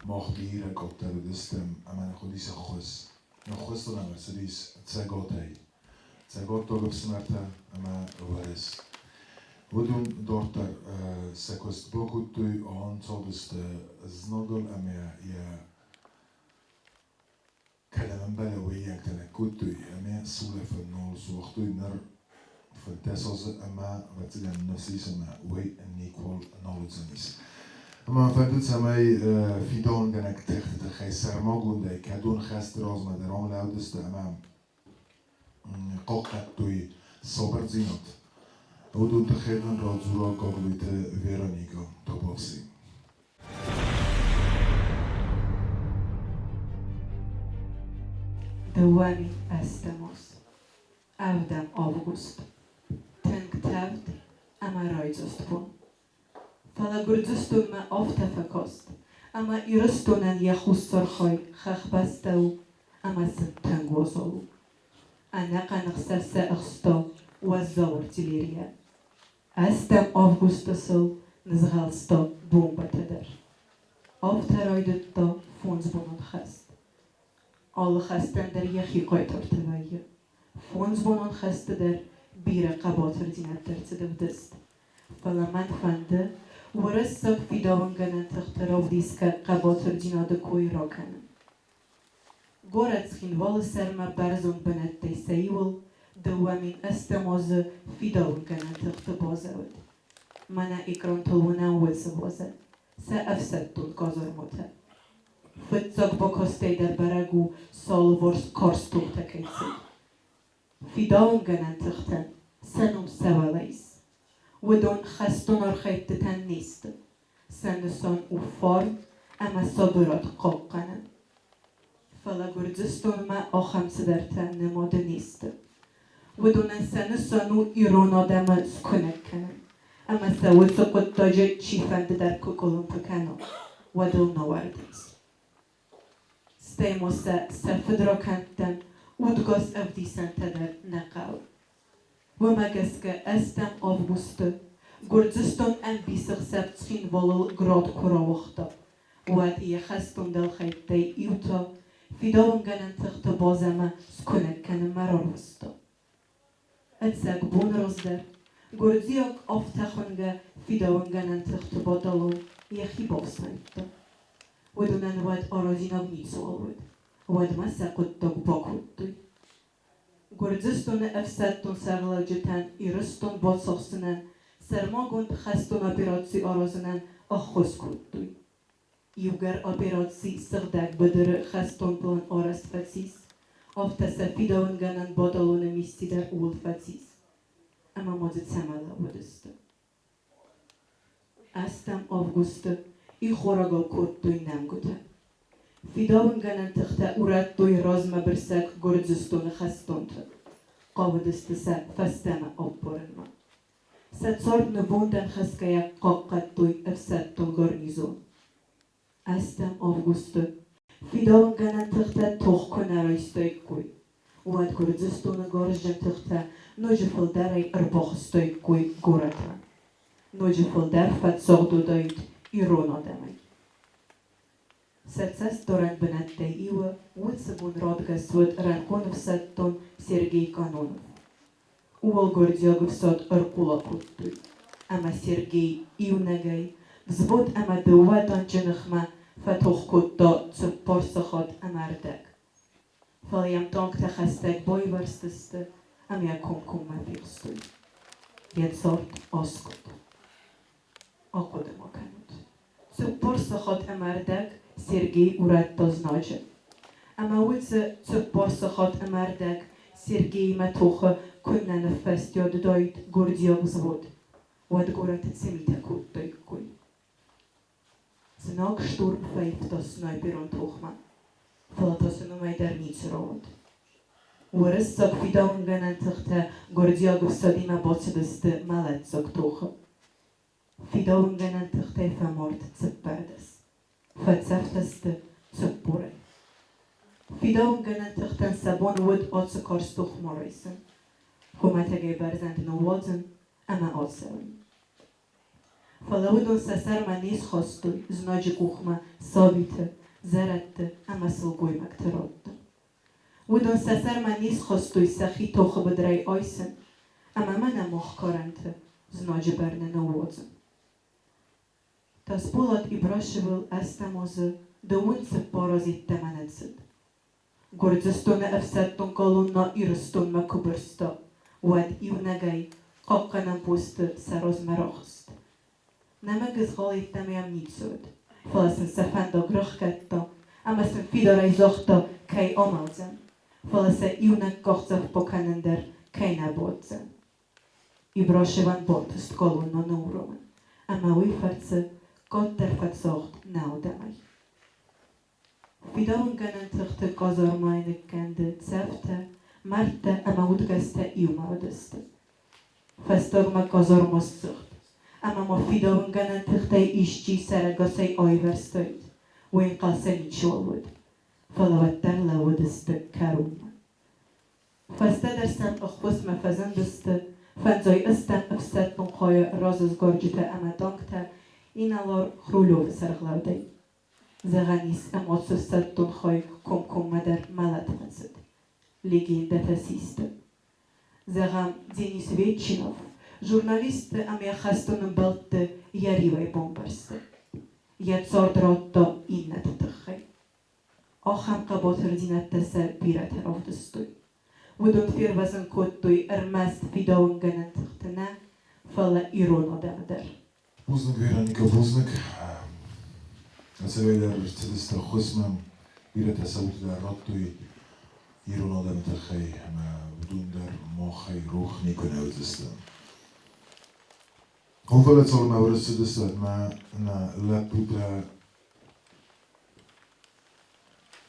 Мах бирӕ къаддӕр уыдыстӕм ӕмӕ нын хъуыдис ӕххуыс. Ӕххуыс та нӕм ӕрцыдис Цӕгатӕй. Цӕгаттаг ӕфсымӕртӕ ӕмӕ Уӕрӕс. Уыдон дарддӕр сӕ куыст бакодтой, ӕнцадысты знагыл ӕмӕ йӕ кӕдӕм ӕмбӕлы, уыййӕгтӕ нӕ кодтой ӕмӕ сулӕфын нал суагътой. Ныр 15 азы ӕмӕ, ӕвӕццӕгӕн, ныфс ис ӕмӕ уый никуал нал уыдзӕнис. Ӕмӕ мӕ фӕнды, цӕмӕй фидауынгӕнӕг тыхты тыххӕй сӕрмагондӕй кӕдон хӕсты размӕ дӕр ам лӕудысты ӕмӕ хъахъхъӕдтой сабырдзинад, уыдон тыххӕй нын радзура Гаглойты Вероникӕ Табавси. 2008 ӕвдӕм август. Тынг тӕвд ӕмӕ райдзаст бон. Фӕлӕ Гуырдзыстонмӕ афтӕ фӕкаст, ӕмӕ Ирыстонӕн йӕ хуссар хай хӕхбӕстӕ у ӕмӕ сын тынг уазал у. Ӕнӕхъӕн ӕхсӕв сӕ ӕхста уӕззау артиллерийӕ. Ӕстӕм августы сыл нызгъӕлста бомбӕтӕ дӕр. Афтӕ райдыдта фондзбонон хӕст. Алы хӕстӕн дӕр йӕхи хъайтартӕ вӕййы. Фондзбонон хӕсты дӕр бирӕ хъӕбатырдзинӕдтӕ ӕрцыд ӕвдыст. Фӕлӕ мӕн фӕнды уырыссаг фидауынгӕнӕн тыхты равдисгӕ хъӕбатырдзинады кой ракӕнын. Горӕт Цхинвалы сӕрмӕ бӕрзонд бынӕттӕй сӕ иуыл 2008 азы фидауынгӕнӕн тыхты базӕ уыд. Мӕнӕ экрантыл уынӕм уыцы базӕ, сӕ ӕфсӕддон казарматӕ. Фыццаг бакастӕй дӕр бӕрӕг у, сӕ алыварс карз тохтӕ кӕй цыд. Фидауынгӕнӕн тыхтӕн сӕ ном сӕ уӕлӕ ис. Уыдон хӕстон архӕйдтытӕн не сты. Сӕ нысан у фарн ӕмӕ сабырад хъахъхъӕнын. Фӕлӕ Гуырдзыстонмӕ ахӕм цыдӕртӕ нымады не сты. Уыдонӕн сӕ нысан у ирон адӕмы скуынӕг кӕнын ӕмӕ сӕ уыцы хъуыддаджы чифӕнды дӕр куы къуылымпы кӕна, уӕд ыл науӕрдынц. Стӕй ма сӕ сӕ фыдракӕндтӕн удгас ӕвдисӕнтӕ дӕр нӕ хъӕуы. Уымӕ гӕсгӕ ӕстӕм августы Гуырдзыстон ӕмбисӕхсӕв Цхинвалыл град куы рауагъта, уӕд йӕ хӕстон дӕлхӕйттӕй иутӕ фидауынгӕнӕн тыхты базӕмӕ скуынӕг кӕнынмӕ рарвыста. Ӕцӕг бон раздӕр гуырдзиаг афтӕ хуынгӕ фидауынгӕнӕн тыхты батальон йӕхи бафснайдта. Уыдонӕн уӕд аразинаг ницыуал уыд, уӕдмӕ сӕ хъуыддаг бакодтой. Гуырдзыстоны ӕфсӕддон сӕргълӕуджытӕн Ирыстон бацахсынӕн сӕрмагонд хӕстон операци аразынӕн ӕххуыс кодтой. Иугӕр операци Сыгъдӕг быдыры хӕстон план арӕзт фӕцис, афтӕ сӕ фидауынгӕнӕн батальоны мисси дӕр ууыл фӕцис, ӕмӕ ма дзы цӕмӕ лӕууыдысты. Ӕстӕм августы ихорӕгау кодтой нӕмгуытӕ. Фидауынгӕнӕн тыхтӕ урӕдтой размӕбырсӕг Гуырдзыстоны хӕстонты, хъавыдысты сӕ фӕстӕмӕ аппарынмӕ. Сӕ цард нывондӕн хӕсгӕйӕ хъахъхъӕдтой ӕфсӕддон гарнизон. Ӕстӕм августы фидауынгӕнӕн тыхтӕ тох куы нӕ райстаиккой, уӕд Гуырдзыстоны гарзджын тыхтӕ ноджы фылдӕрӕй ӕрбахызтаиккой горӕтмӕ. Ноджы фылдӕр фӕцагъд уыдаид ирон адӕмӕй. Сӕ цӕстдарӕн бынӕттӕй иуы уыцы бон радгӕс уыд рӕнхъон ӕфсӕддон Сергей Канонов. Ууыл гуырдзиаг ӕфсад ӕрхъула кодтой, ӕмӕ Сергей иунӕгӕй взвод ӕмӕ дыууӕ танчы ныхмӕ фӕтох кодта цыппар сахат ӕмӕ ӕрдӕг. Фӕлӕ йӕм танктӕ хӕстӕг байвӕрстысты ӕмӕ йӕ комкоммӕ фехстой. Йӕ цард аскъуыд. Ахъуыды ма кӕнут. Цыппар сахат ӕмӕ рдӕг Сергей урӕдта знаджы. Ӕмӕ уыцы 4 сахат ӕмӕ рдӕг Сергеимӕ тохы куыннӕ ныффӕстиат уыдаид гуырдзиаг взвод, уӕд горӕты цы митӕ кодтаиккой? Знаг штурм фӕивта снайперон тохмӕ, фӕлӕ та сын уымӕй дӕр ницы рауад. Уырыссаг фидауынгӕнӕн тыхтӕ гуырдзиаг ӕфсадимӕ бацыдысты мӕлӕтдзаг тохы. Фидауынгӕнӕн тыхтӕй фӕмард 14, фӕцӕфтӕ сты 40-ӕй. Фидауынгӕнӕн тыхтӕн сӕ бон уыд ацы карз тох ма райсын, хуымӕтӕгӕй бӕрзӕнд ныууадзын ӕмӕ ацӕуын. Фӕлӕ уыдон сӕ сӕрмӕ не схастой знаджы къухмӕ сабиты, зӕрӕдты ӕмӕ сылгоймӕгты радты. Уыдон сӕ сӕрмӕ не схастой сӕхи тохы быдырӕй айсын ӕмӕ мӕнӕ мах карӕнты знаджы бӕрны ныууадзын. Тасболат Ибрашевыл 8 азы 24 аз йеддӕмӕ нӕ цыд. Гуырдзыстоны ӕфсӕддон колоннӕ Ирыстонмӕ куы бырста, уӕд иунӕгӕй хъахъхъӕнӕн посты сӕ размӕ рахызт. Нӕмыг ызгъал йеддӕмӕ йӕм ницы уыд, фӕлӕ сын сӕ фӕндаг рахгӕдта ӕмӕ сын фидарӕй загъта, кӕй амӕлдзӕн, фӕлӕ сӕ иунӕг къахдзӕф бакӕнын дӕр кӕй нӕ бауадздзӕн. Ибрашевӕн бантыст колоннӕ ныууромын, ӕмӕ уый фӕрцы къаддӕр фӕцагъд нӕ адӕмӕй. Фидауынгӕнӕн тыхты къазармайы ныккӕнды цӕфтӕ, мӕрдтӕ ӕмӕ удгӕстӕ иумӕ уыдысты. Фӕстагмӕ къазарма ссыгъд, ӕмӕ ма фидауынгӕнӕн тыхтӕй исчи сӕрӕгасӕй аивӕрзтаид, уый ӕнхъӕл сӕ ничиуал уыд, фӕлӕ уӕддӕр лӕууыдысты кӕронмӕ. Фӕстӕдӕр сӕм ӕххуысмӕ фӕзындысты фӕндзай ӕстӕм ӕфсӕддон хайы разысгарджытӕ ӕмӕ танктӕ инӕлар Хрулевы сӕргълӕудӕй. Зӕгъӕн ис, ӕмӕ ацы ӕфсӕддон хай комкоммӕ дӕр мӕлӕтмӕ цыд. Легендӕтӕ систы. Зӕгъӕм, Денис Ветчинов журналистты ӕмӕ йӕ хӕстон ӕмбӕлтты йӕ риуӕй бамбӕрзта. Йӕ цард радта иннӕты тыххӕй. Ахӕм хъӕбатырдзинӕдтӕ сӕ бирӕтӕ равдыстой. Уыдон фервӕзын кодтой ӕрмӕст фидауынгӕнӕн тыхты нӕ, фӕлӕ ирон адӕмы дӕр. Бузныг, Вероника, бузныг. Ӕцӕгӕйдӕр ӕрцыдысты ӕххуысмӕ. Бирӕтӕ сӕ удтӕ дӕр радтой ирон адӕмы тыххӕй ӕмӕ уыдон дӕр махӕй рох никуы нӕ уыдзысты. О, фӕлӕ цалынмӕ ӕрцыдысты, уӕдмӕ нӕ лӕппутӕ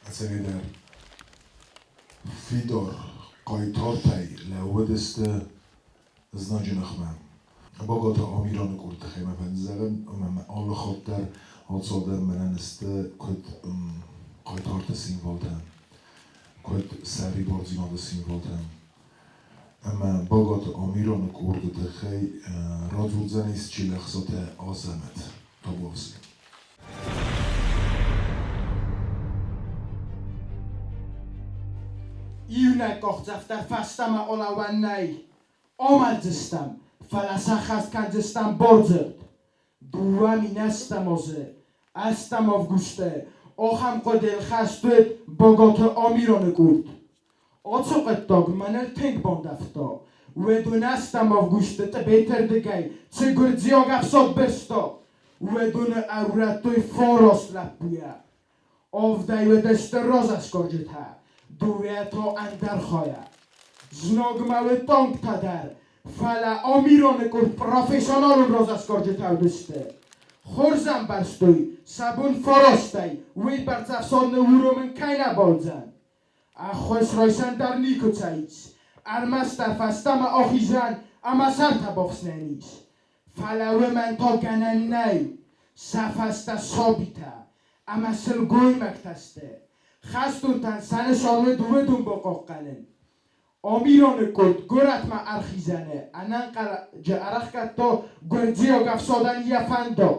ӕцӕгӕйдӕр фидар хъайтартӕй лӕууыдысты знаджы ныхмӕ. Багаты Амираны къорды тыххӕй мӕ фӕнды зӕгъын, ӕмӕ мӕ алы хатт дӕр алцалдӕр мӕнӕн сты куыд хъайтарты символтӕ, куыд сӕрибардзинады символтӕ. Ӕмӕ Багаты Амираны къорды тыххӕй радзурдзӕнис Чилӕхсаты Азӕмӕт Табуафси. Иунӕг къахдзӕф дӕр фӕстӕмӕ алӕууӕн нӕй. Амӕлдзыстӕм, фӕлӕ сӕххӕст кӕндзыстӕм бардзырд. 2008 азы, 8 августы, ахӕм хъуыдыйыл хӕст уыд Багаты Амираны къорд. Ацы хъуыддаг мӕныл тынг бандӕвта. Уӕдон 8 августы Тъбеты рдыгӕй цы гуырдзиаг ӕфсад бырста, уыдоны ӕрурӕдтой фараст лӕппуйӕ. Авдӕй уыдысты разӕсгарджытӕ, дыууӕ та ӕндӕр хайӕ. Знагмӕ уыд танктӕ дӕр, фӕлӕ Амираны къорд профессионалон разӕсгарджытӕ уыдысты. Хорз ӕмбӕрстой, сӕ бон фарастӕй уыйбӕрц ӕфсад ныууромын кӕй нӕ бауыдзӕн. Ӕххуыс райсӕн дӕр никуыцӕй ис, ӕрмӕстдӕр фӕстӕмӕ ахизӕн ӕмӕ сӕртӕ бафснайӕн ис. Фӕлӕ уымӕн та гӕнӕн нӕй, сӕ фӕстӕ сабитӕ ӕмӕ сылгоймӕгтӕ сты. Хӕстонтӕн сӕ нысан уыд уыдон бахъахъхъӕнын. Амираны къорд горӕтмӕ ӕрхизӕны ӕнӕнхъӕлӕджы ӕрӕхгӕдта гуырдзиаг ӕфсадӕн йӕ фӕндаг.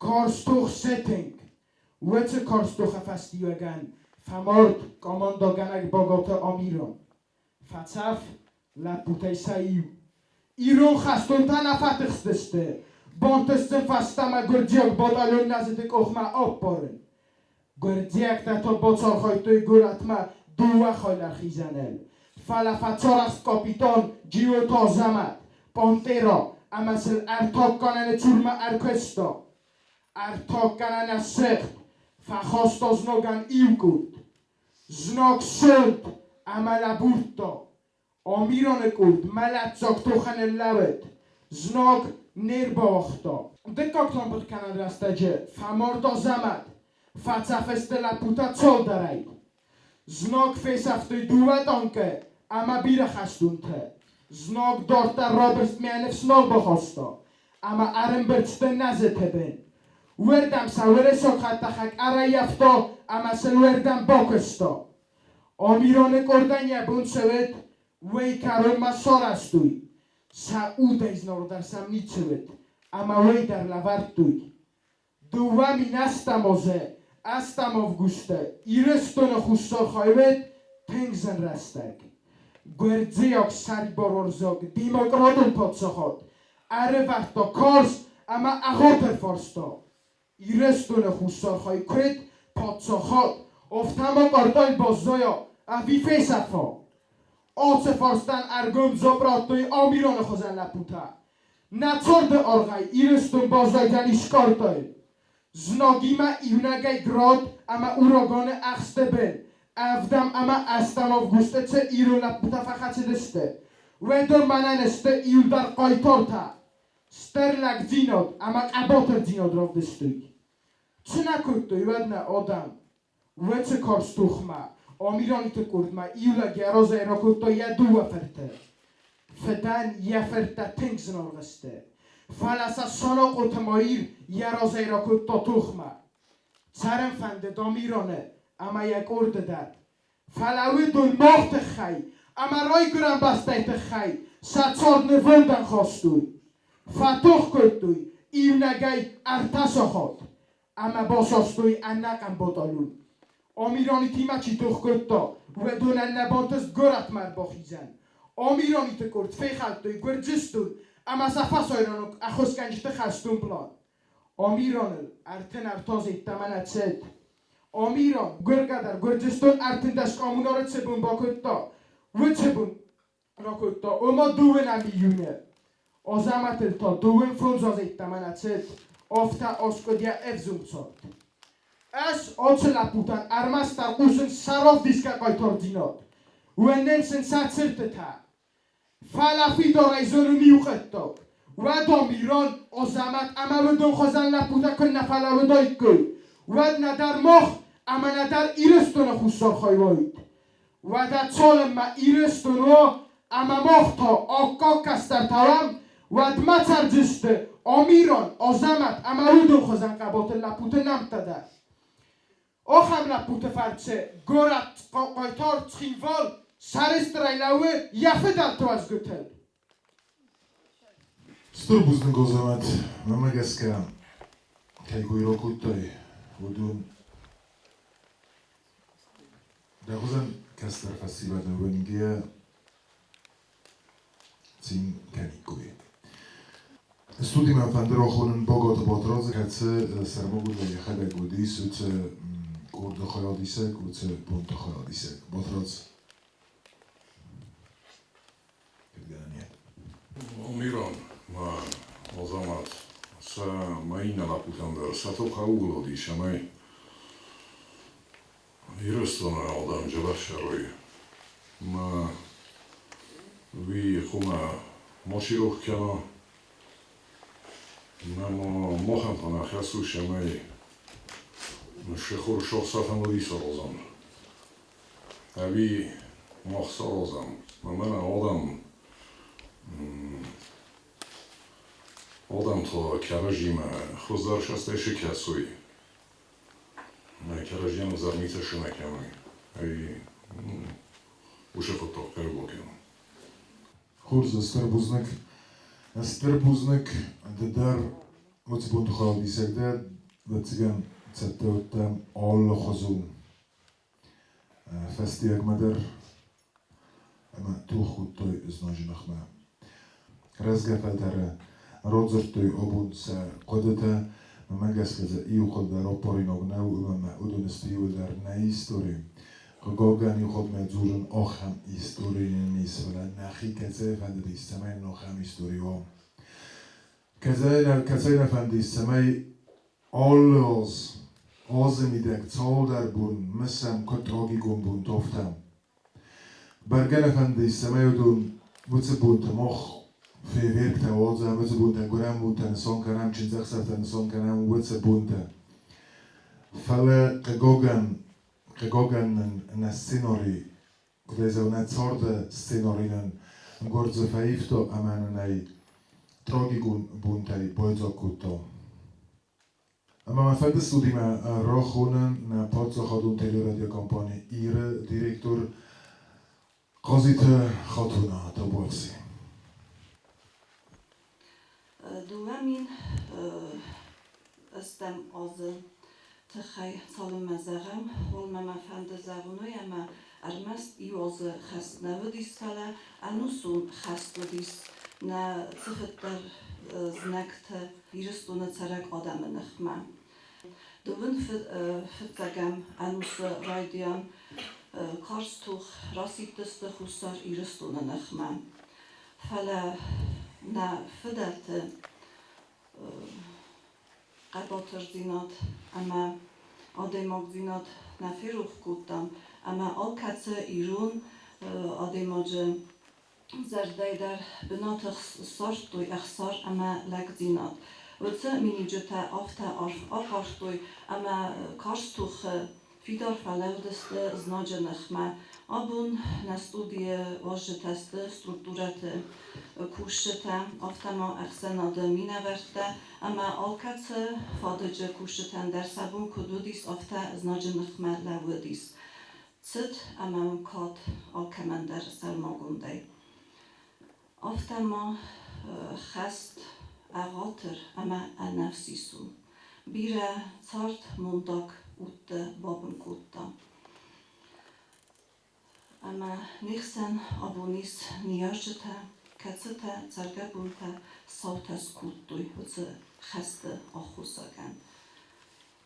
Карз тох сытынг. Уыцы карз тохы фӕстиуӕгӕн фӕмард командӕгӕнӕг Багаты Амиран. Фӕцӕф лӕппутӕй сӕ иу. Ирон хӕстонтӕ нӕ фӕтыхстысты, бантыст сын фӕстӕмӕ гуырдзиаг батальон нӕзыты къухмӕ аппарын. Гуырдзиӕгтӕ та бацархайдтой горӕтмӕ дыууӕ хайлӕрхизӕныл, фӕлӕ фӕцарӕхст капитан Джиоты Азӕмӕт, Пантера ӕмӕ сыл ӕртаггӕнӕны цурмӕ ӕркуыста. Ӕртаггӕнӕн сыгъд, фӕхаста знагӕн иу къорд. Знаг сылд ӕмӕ лӕбурдта. Амираны къорд мӕлӕтдзаг тохы ныллӕууыд. Знаг не рбауагъта. Дыккаг тӕмбырд кӕнӕн рӕстӕджы фӕмард Азӕмӕт, фӕцӕф сты лӕппутӕ цалдӕрӕй. Знаг фесӕфтой дыууӕ танкы ӕмӕ бирӕ хӕстонты. Знаг дарддӕр рабырстмӕ ныфс нал бахаста ӕмӕ ӕрӕмбырд сты нӕзыты бын. Уырдӕм сӕ уырыссаг хӕдтӕхӕг ӕрӕййӕфта ӕмӕ сын уырдӕм бакуыста. Амираны къордӕн йӕ бон цы уыд, уый кӕронмӕ сарӕзтой. Сӕ удӕй зынаргъдӕр сӕм ницы уыд, ӕмӕ уый дӕр лӕвӕрдтой. 2008 азы ӕстӕм августы Ирыстоны хуссар хай уыд тынг зын рӕстӕг. Гуырдзиаг сӕрибаруарзаг демократон паддзахад ӕрывӕрдта карз ӕмӕ ӕгъатыр фарста. Ирыстоны хуссар хай куыд паддзахад, афтӕ ма къордӕй баззайа ӕви фесӕфа? Ацы фарстӕн ӕргом дзуапп радтой Амираны хуызӕн лӕппутӕ. Нӕ царды аргъӕй Ирыстон баззайдзӕнис кӕртӕй. Знагимӕ иунӕгӕй град ӕмӕ ураганы ӕхсты бын ӕвдӕм ӕмӕ ӕстӕм августы цы ирон лӕппутӕ фӕхӕцыдысты, уыдон мӕнӕн сты иуылдӕр хъайтартӕ. Стыр лӕгдзинад ӕмӕ хъӕбатырдзинад равдыстой. Цы нӕ кодтой, уӕд нӕ адӕм. Уыцы карз тохмӕ, Амираниты къордмӕ иу лӕг йӕ разӕй ракодта йӕ дыууӕ фырты. Фыдӕн йӕ фырттӕ тынг зынаргъ сты, фӕлӕ сӕ Санахъоты Маир йӕ разӕй ракодта тохмӕ. Цӕрын фӕндыд Амираны ӕмӕ йӕ къорды дӕр. Фӕлӕ уыдон мах тыххӕй ӕмӕ райгуырӕн бӕстӕйы тыххӕй сӕ цард нывондӕн хастой. Фӕтох кодтой иунӕгӕй ӕртӕ сахат ӕмӕ басастой ӕнӕхъӕн батальон. Амиранитимӕ чи тох кодта, уыдонӕн нӕ бантыст горӕтмӕ ӕрбахизӕн. Амираниты къорд фехӕлдтой Гуырдзыстон ӕмӕ сӕ фӕсайрӕнаг ӕххуысгӕнджыты хӕстон план. Амираныл 33 азы йеддӕмӕ нӕ цыд. Амиран гуыргӕ дӕр Гуырдзыстон 13 коммунары цы бон бакодта, уыцы бон ракодта, ома дыууынӕм июны. Азӕмӕтыл та 25 азы йеддӕмӕ нӕ цыд, афтӕ аскъуыд йӕ ӕвзонг цард. Ӕз ацы лӕппутӕн ӕрмӕстдӕр хъусын сӕ равдисгӕ хъайтардзинад, уынын сын сӕ цыртытӕ. Фӕлӕ фидарӕй зонын иу хъуыддаг: уӕд Амиран, Азӕмӕт ӕмӕ уыдон хуызӕн лӕппутӕ куыннӕ фӕлӕууыдаиккой, уӕд нӕдӕр мах ӕмӕ нӕдӕр Ирыстоны хуссар хай уаид. Уӕдӕ цалынмӕ Ирыстон уа ӕмӕ мах та аккаг кӕстӕртӕ уӕм, уӕдмӕ цӕрдзысты Амиран, Азӕмӕт ӕмӕ уыдон хуызӕн хъӕбатыр лӕппуты нӕмттӕ дӕр. Ахӕм лӕппуты фӕрцы горӕт хъайтар Цхинвал сӕрыстырӕй лӕууы йӕ фыдӕлты уӕзгуытыл. Стыр бузныг, Азӕмӕт, мӕнмӕ гӕсгӕ, кӕй кой ракодтай, уыдон Дӕ хуызӕн кӕстӕр фӕсивӕды уынгӕ цин кӕниккой. Студимӕ фӕнды рахонын Богаты Батрадзы, кӕцы сӕрмагондӕй йӕхӕдӕг уыдис уыцы къорды хайадисӕг, уыцы бонты хайадисӕг. Батрадз, кӕд гӕнӕн ет? Амиран ма Азамат сӕ мӕ иннӕ лӕппутӕн дӕр сӕ тох ӕууыл уыдис, цӕмӕй Ирыстоны адӕм зӕрӕхсӕрой ма уый хъуамӕ ма сирох кӕна ӕмӕ ма махӕн та нӕ хӕс у, цӕмӕй сихор сохсафӕн уыди саразӕм. Ӕви мах саразӕм, ӕмӕ нӕ адӕм адӕм та кӕрӕдзимӕ хуыздӕр цӕстӕй цы кӕсой. Кӕрӕдзийӕн ӕвзӕр митӕ цы нӕ кӕной, ӕй уыцы хъуыддаг хъӕуы бакӕнын. Хорз, стыр бузныг. Стыр бузныг ды дӕр уыцы бонты хайадисӕг дӕ, ӕвӕццӕгӕн, цӕттӕ уыдтӕ алыхуызон фӕстиӕгмӕ дӕр ӕмӕ тох кодтой знаджы ныхмӕ. Рӕзгӕ фӕлтӕры радзырдтой абон сӕ хъуыдытӕ, мӕнмӕ гӕсгӕ дзы иу хъуыды дӕр аппаринаг нӕу, ӕмӕ уыдон сты иуылдӕр нӕ истори. Хъыгагӕн, иу хатт мӕ дзурын, ахӕм истори нын ис, фӕлӕ нӕхи кӕцӕй фӕндыдис, цӕмӕй нын ахӕм истори уа. Кӕцӕй нӕ фӕндис, цӕмӕй Алы аз, азы мидӕг цалдӕр бон мысӕм куыд трагикон бонтӕ, афтӕ. Бӕргӕ нӕ фӕнды, цӕмӕй уыдон уыцы бонтӕ мах фейерверктӕ уадзӕм, уыцы бонтӕ гуырӕн бонтӕ нысан кӕнӕм, чындзӕхсӕвтӕ нысан кӕнӕм, уыцы бонтӕ. Фӕлӕ, хъыгагӕн, хъыгагӕн нын нӕ сценари, куыд ӕй зӕгъын, нӕ царды сценари нын гуырдзы фӕивта ӕмӕ нын ӕй трагикон бонтӕй байдзаг кодта. Ӕмӕ мӕ фӕнды студимӕ рахонын нӕ паддзахадон телерадиокомпани Ир-ы директор Хъазиты Хатуна Табуафси. 2000 ӕстӕм азы тыххӕй цалынмӕ зӕгъӕм, уалынмӕ мӕ фӕнды зӕгъын уый, ӕмӕ ӕрмӕст иу азы хӕст нӕ уыдис, фӕлӕ ӕнусон хӕст уыдис нӕ цыфыддӕр знӕгты Ирыстоны цӕрӕг адӕмы ныхмӕ. Дыууын фыццӕгӕм ӕнусы райдиан карз тох расидтысты Хуссар Ирыстоны ныхмӕ. Фӕлӕ нӕ фыдӕлты хъӕбатырдзинад ӕмӕ адӕймагдзинад нӕ ферох кодтам ӕмӕ алкӕцы ирон адӕймаджы зӕрдӕйы дӕр бынаты ссардтой ӕхсар ӕмӕ лӕгдзинад. Уыцы миниуджытӕ афтӕ арф ахъардтой, ӕмӕ карз тохы фидар фӕлӕудысты знаджы ныхмӕ. Абон нӕ студийы уазджытӕ сты структурӕты кусджытӕ, афтӕ ма ӕхсӕнады минӕвӕрттӕ ӕмӕ алкӕцы фадыджы кусджытӕн дӕр сӕ бон куыд уыдис, афтӕ знаджы ныхмӕ лӕууыдис. Цыт ӕмӕ уын кад алкӕмӕн дӕр сӕрмагондӕй. Афтӕ ма хӕст ӕгъатыр ӕмӕ ӕнӕфсис у. Бирӕ цардмондаг удты бабын кодта. Ӕмӕ не хсӕн абон ис ныййарджытӕ, кӕцытӕ цӕргӕбонтӕ саутӕ скодтой уыцы хӕсты аххосагӕн.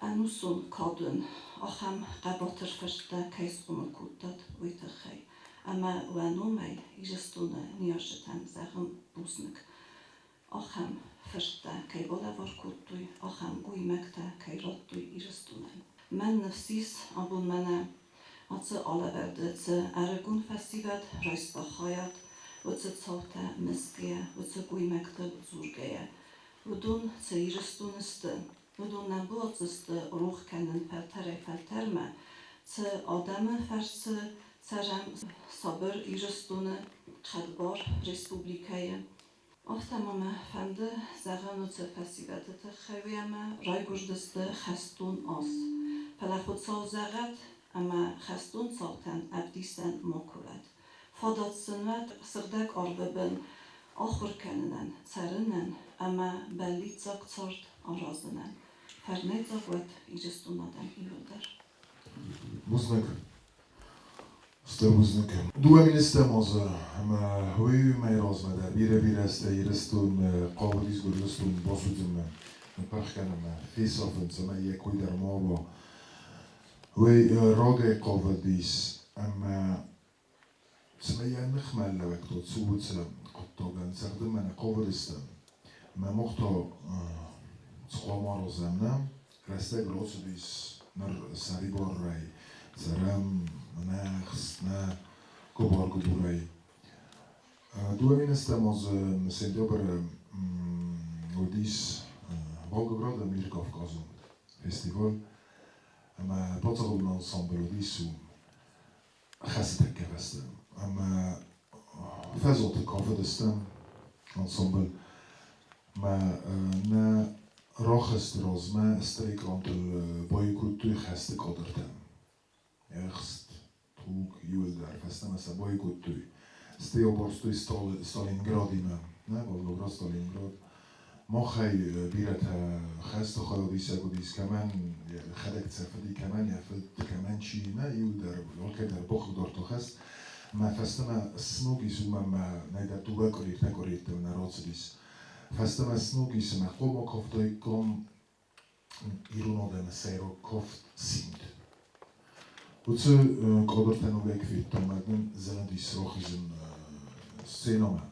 Ӕнусон кад уын, ахӕм хъӕбатыр фырттӕ кӕй схъомыл кодтат, уый тыххӕй. Ӕмӕ уӕ номӕй Ирыстоны ныййарджытӕн зӕгъын бузныг. Ахӕм фырттӕ кӕй балӕвар кодтой, ахӕм гоймӕгтӕ кӕй радтой Ирыстонӕн. Мӕн ныфс ис, абон мӕнӕ ацы алӕвӕрды цы ӕрыгон фӕсивӕд райста хайад, уыцы цаутӕ мысгӕйӕ, уыцы гоймӕгтыл дзургӕйӕ, уыдон цы Ирыстоны сты, Уыдон нӕ буадзысты рох кӕнын фӕлтӕрӕй-фӕлтӕрмӕ, цы адӕмы фӕрцы цӕрӕм сабыр Ирыстоны хӕдбар республикӕйы. Афтӕ ма мӕ фӕнды зӕгъын уыцы фӕсивӕды тыххӕй, уый ӕмӕ райгуырдысты хӕстон аз. Фӕлӕ Хуыцау зӕгъӕд, ӕмӕ хӕстон цаутӕн ӕвдисӕн макуы уӕд. Фадат сын уӕд сыгъдӕг арвы бын ахуыр кӕнынӕн, цӕрынӕн ӕмӕ бӕллиццаг цард аразынӕн. Фӕрнӕйдзаг уӕд Ирыстон адӕм иууылдӕр. Бузныг. Стыр бузныг. Дыууӕ министрӕм азы ӕмӕ уый мӕй размӕ дӕр бирӕ-бирӕ азтӕ Ирыстон хъавыдис Гуырдзыстон басудзынмӕ, ныппырх кӕнынмӕ, фесафын, цӕмӕй йӕ кой дӕр ма уа. Уый рагӕй хъавыдис ӕмӕ цымӕ йӕ ныхмӕ лӕвӕрдтой цы уыцы хъуыддагӕн, цӕгъдынмӕ нӕ хъавыдыстӕм. Ӕмӕ мах та цы хъуамӕ аразӕм, нӕ? Рӕстӕг рацыдис, ныр сӕрибарӕй цӕрӕм, нӕ ӕхст, нӕ гуыбар-гуыбурӕй. 2007 азы сентябры уыдис Волгограды Мир Кавказу фестиваль. Ӕмӕ паддзахадон ансамбль уыдис уым хӕцытӕккӕ фӕстӕ. Ӕмӕ фӕзуаты кафыдыстӕм ансамбль. Мӕ нӕ рахызты размӕ стыр экрантыл баиу кодтой хӕсты кадртӕ. Ӕхст, туг иуылдӕр фӕстӕмӕ сӕ баиу кодтой. Стӕй абарстой Сталинградимӕ. Нӕ, Волгоград, Сталинград. Махӕй бирӕтӕ хӕсты хайадисӕг уыдис, кӕмӕн йӕхӕдӕг цӕфыди, кӕмӕн йӕ фыд, кӕмӕн чи, нӕ иуылдӕр, алкӕй дӕр бахъыгдардта хӕст. Мӕ фӕстӕмӕ сног ис, уымӕн мӕ нӕдӕр дыууӕ къуыри, ӕртӕ къуыри ӕддӕмӕ нӕ рацыдис. Фӕстӕмӕ сног ис ӕмӕ хъуамӕ кафтаиккам ирон адӕмы сӕйраг кафт Симд. Уыцы кадртӕ ногӕй куы федтам, уӕд нын зӕнӕдис рахизын сценӕмӕ.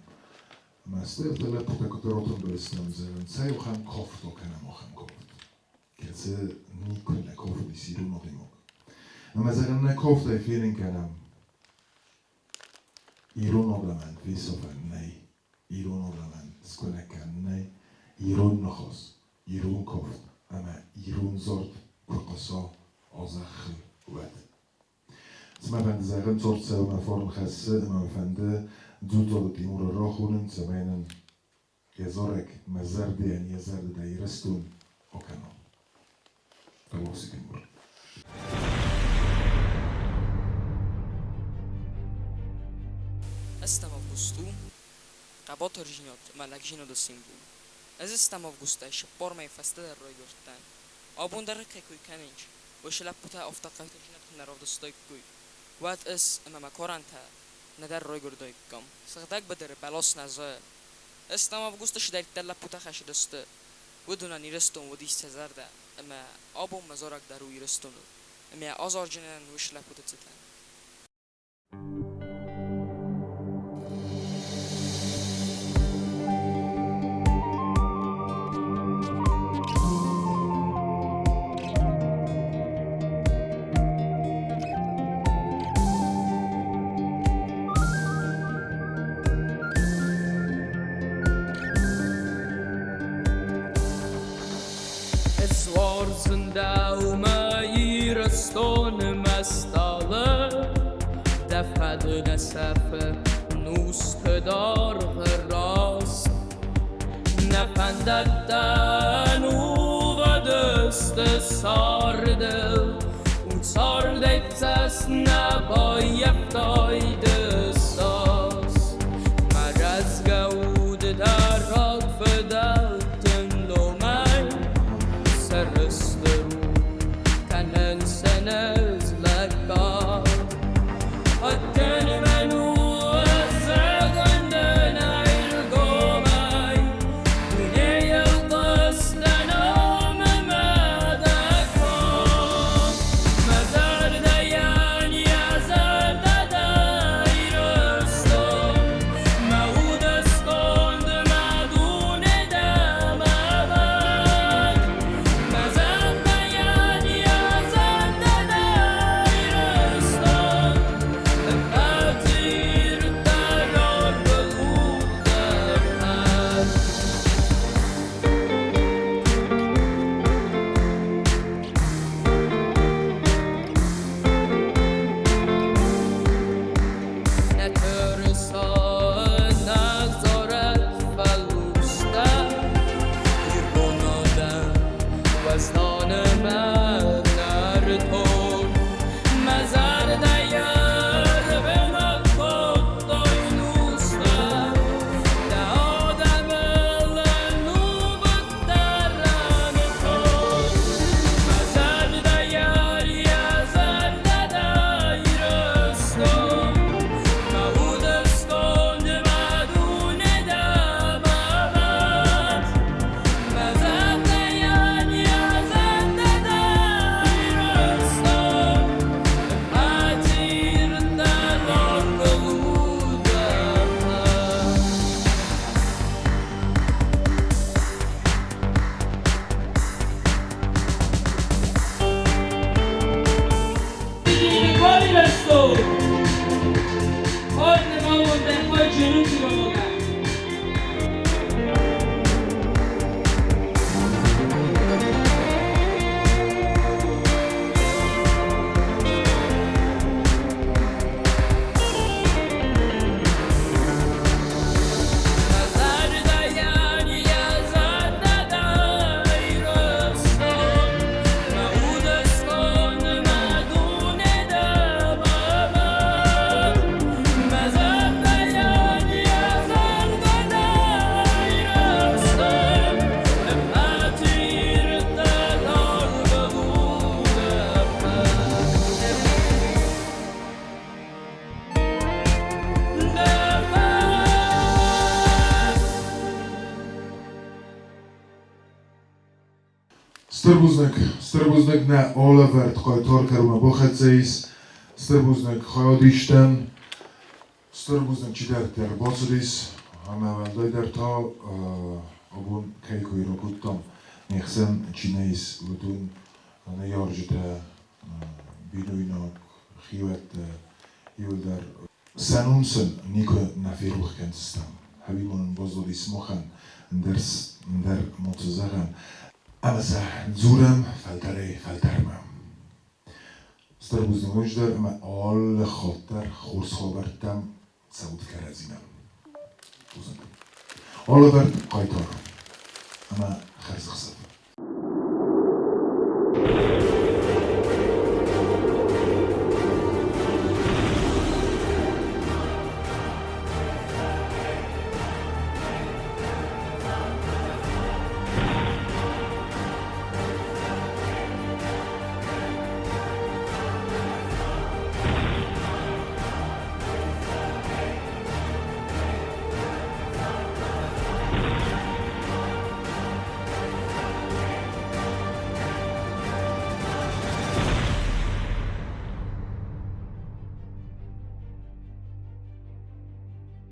Ӕмӕ стӕй афтӕ лӕппутӕ куыддӕр атымбыл стӕм, зӕгъын, цӕй ахӕм кафт акӕнӕм, ахӕм кафт. кӕцы никуы нӕ кафыдис ирон адӕймаг. Ӕмӕ зӕгъӕм, нӕ кафтӕй фенын кӕнӕм, ирон адӕмӕн фесафӕн нӕй, ирон адӕмӕн скуынӕг кӕнӕн нӕй, ирон ныхас, ирон кафт ӕмӕ ирон зард куы хъуыса а зӕххыл, уӕд. Цымӕ фӕнды зӕгъын, цорд цӕуы мӕ фарн хӕссы ӕмӕ мӕ фӕнды Дзудцаты Тимуры рахонын, цӕмӕй нын йӕ зарӕг мӕ зӕрдӕйӕн йӕ зӕрдӕ дӕ Ирыстон акӕна. Табуафси, Тимур. Ӕстӕм август у хъӕбатырдзинад ӕмӕ лӕгдзинады символ. Ӕз ӕстӕм августӕй 40 мӕйы фӕстӕдӕр райгуырдтӕн. Абон дӕр кӕй кой кӕнынц, уыцы лӕппутӕ афтӕ хъайтардзинад куы нӕ равдыстаиккой, уӕд ӕз ӕмӕ мӕ карӕнтӕ нӕдӕр райгуырдаиккам. Сыгъдӕг быдыры бӕлас нӕ зайы. Ӕстӕм августы цыдӕриддӕр лӕппутӕ хӕцыдысты, уыдонӕн Ирыстон уыдис сӕ зӕрдӕ, ӕмӕ абон мӕ зарӕг дӕр у Ирыстоныл, ӕмӕ азарджынӕн уыцы лӕппуты цытӕн. Ысуарзын дӕумӕ Ирыстоны мӕ стъалы, Дӕ фӕд нӕ сӕфы нусты дӕргъы раст. Нӕ фӕндӕгтӕ ӕнувыд сты цардыл, У цардӕй цӕст нӕ баййӕфтай ды цас. Мӕ рӕзгӕ уд дӕ рагфыдӕлты номӕй Сӕрыстыр у, кӕнын сын ӕз лӕггад. Адӕн мӕн у зӕгъын дын ӕргомӕй, Дунейыл хъуыст ном ӕмӕ дӕ ком. Мӕ зӕрдӕйӕн йӕ зӕрдӕ дӕ Ирыстон, Мӕ уды сконд, мӕ дуне дӕ мӕ мад. Мӕ зӕрдӕйӕн йӕ зӕрдӕ дӕ Ирыстон, Ӕппӕт ирддӕр арвыл у дӕ фӕд. Нӕ тырыса нӕ зарӕг фӕлурстӕ, Ирон адӕм уӕздан ӕмӕ нӕртон. Мӕ зӕрдӕйы рвӕмӕ кодтой нустӕ, Дӕ адӕмыл ӕнувыд дӕр ӕнтон. Мӕ зӕрдӕйӕн йӕ зӕрдӕ дӕ Ирыстон, Мӕ уды сконд, мӕ дуне дӕ мӕ мад. Мӕ зӕрдӕйӕн йӕ зӕрдӕ дӕ Ирыстон, Ӕппӕт ирддӕр арвыл у дӕ фӕд. Мӕ зӕрдӕйӕн йӕ зӕрдӕ дӕ Ирыстон, Мӕ уды сконд, мӕ дуне дӕ мӕ мад. Мӕ зӕрдӕйӕн йӕ зӕрдӕ дӕ Ирыстон, Ӕппӕт ирддӕр арвыл у дӕ фӕд. Дӕ фӕд. Стыр бузныг, стыр бузныг нӕ алӕвӕрд хъайтар кӕронмӕ бахӕццӕ ис. Стыр бузныг хайадистӕн, стыр бузныг чидӕриддӕр бацыдис ӕмӕ уӕлдайдӕр та абон кӕй кой ракодтам, не хсӕн чи нӕ ис, уыдон ныййарджытӕ, бинойнаг, хиуӕттӕ иуылдӕр. Сӕ ном сын никуы нӕ ферох кӕндзыстӕм. Ӕви ма нын баззадис махӕн ӕндӕр ӕндӕр мацы зӕгъӕн ӕмӕ сӕ дзурӕм фӕлтӕрӕй-фӕлтӕрмӕ. Стыр бузныг ноджыдӕр ӕмӕ алы хатт дӕр хорз хабӕрттӕм цӕут кӕрӕдзимӕ. Бузныг. Алӕвӕрд хъайтар ӕмӕ хӕрзӕхсӕв.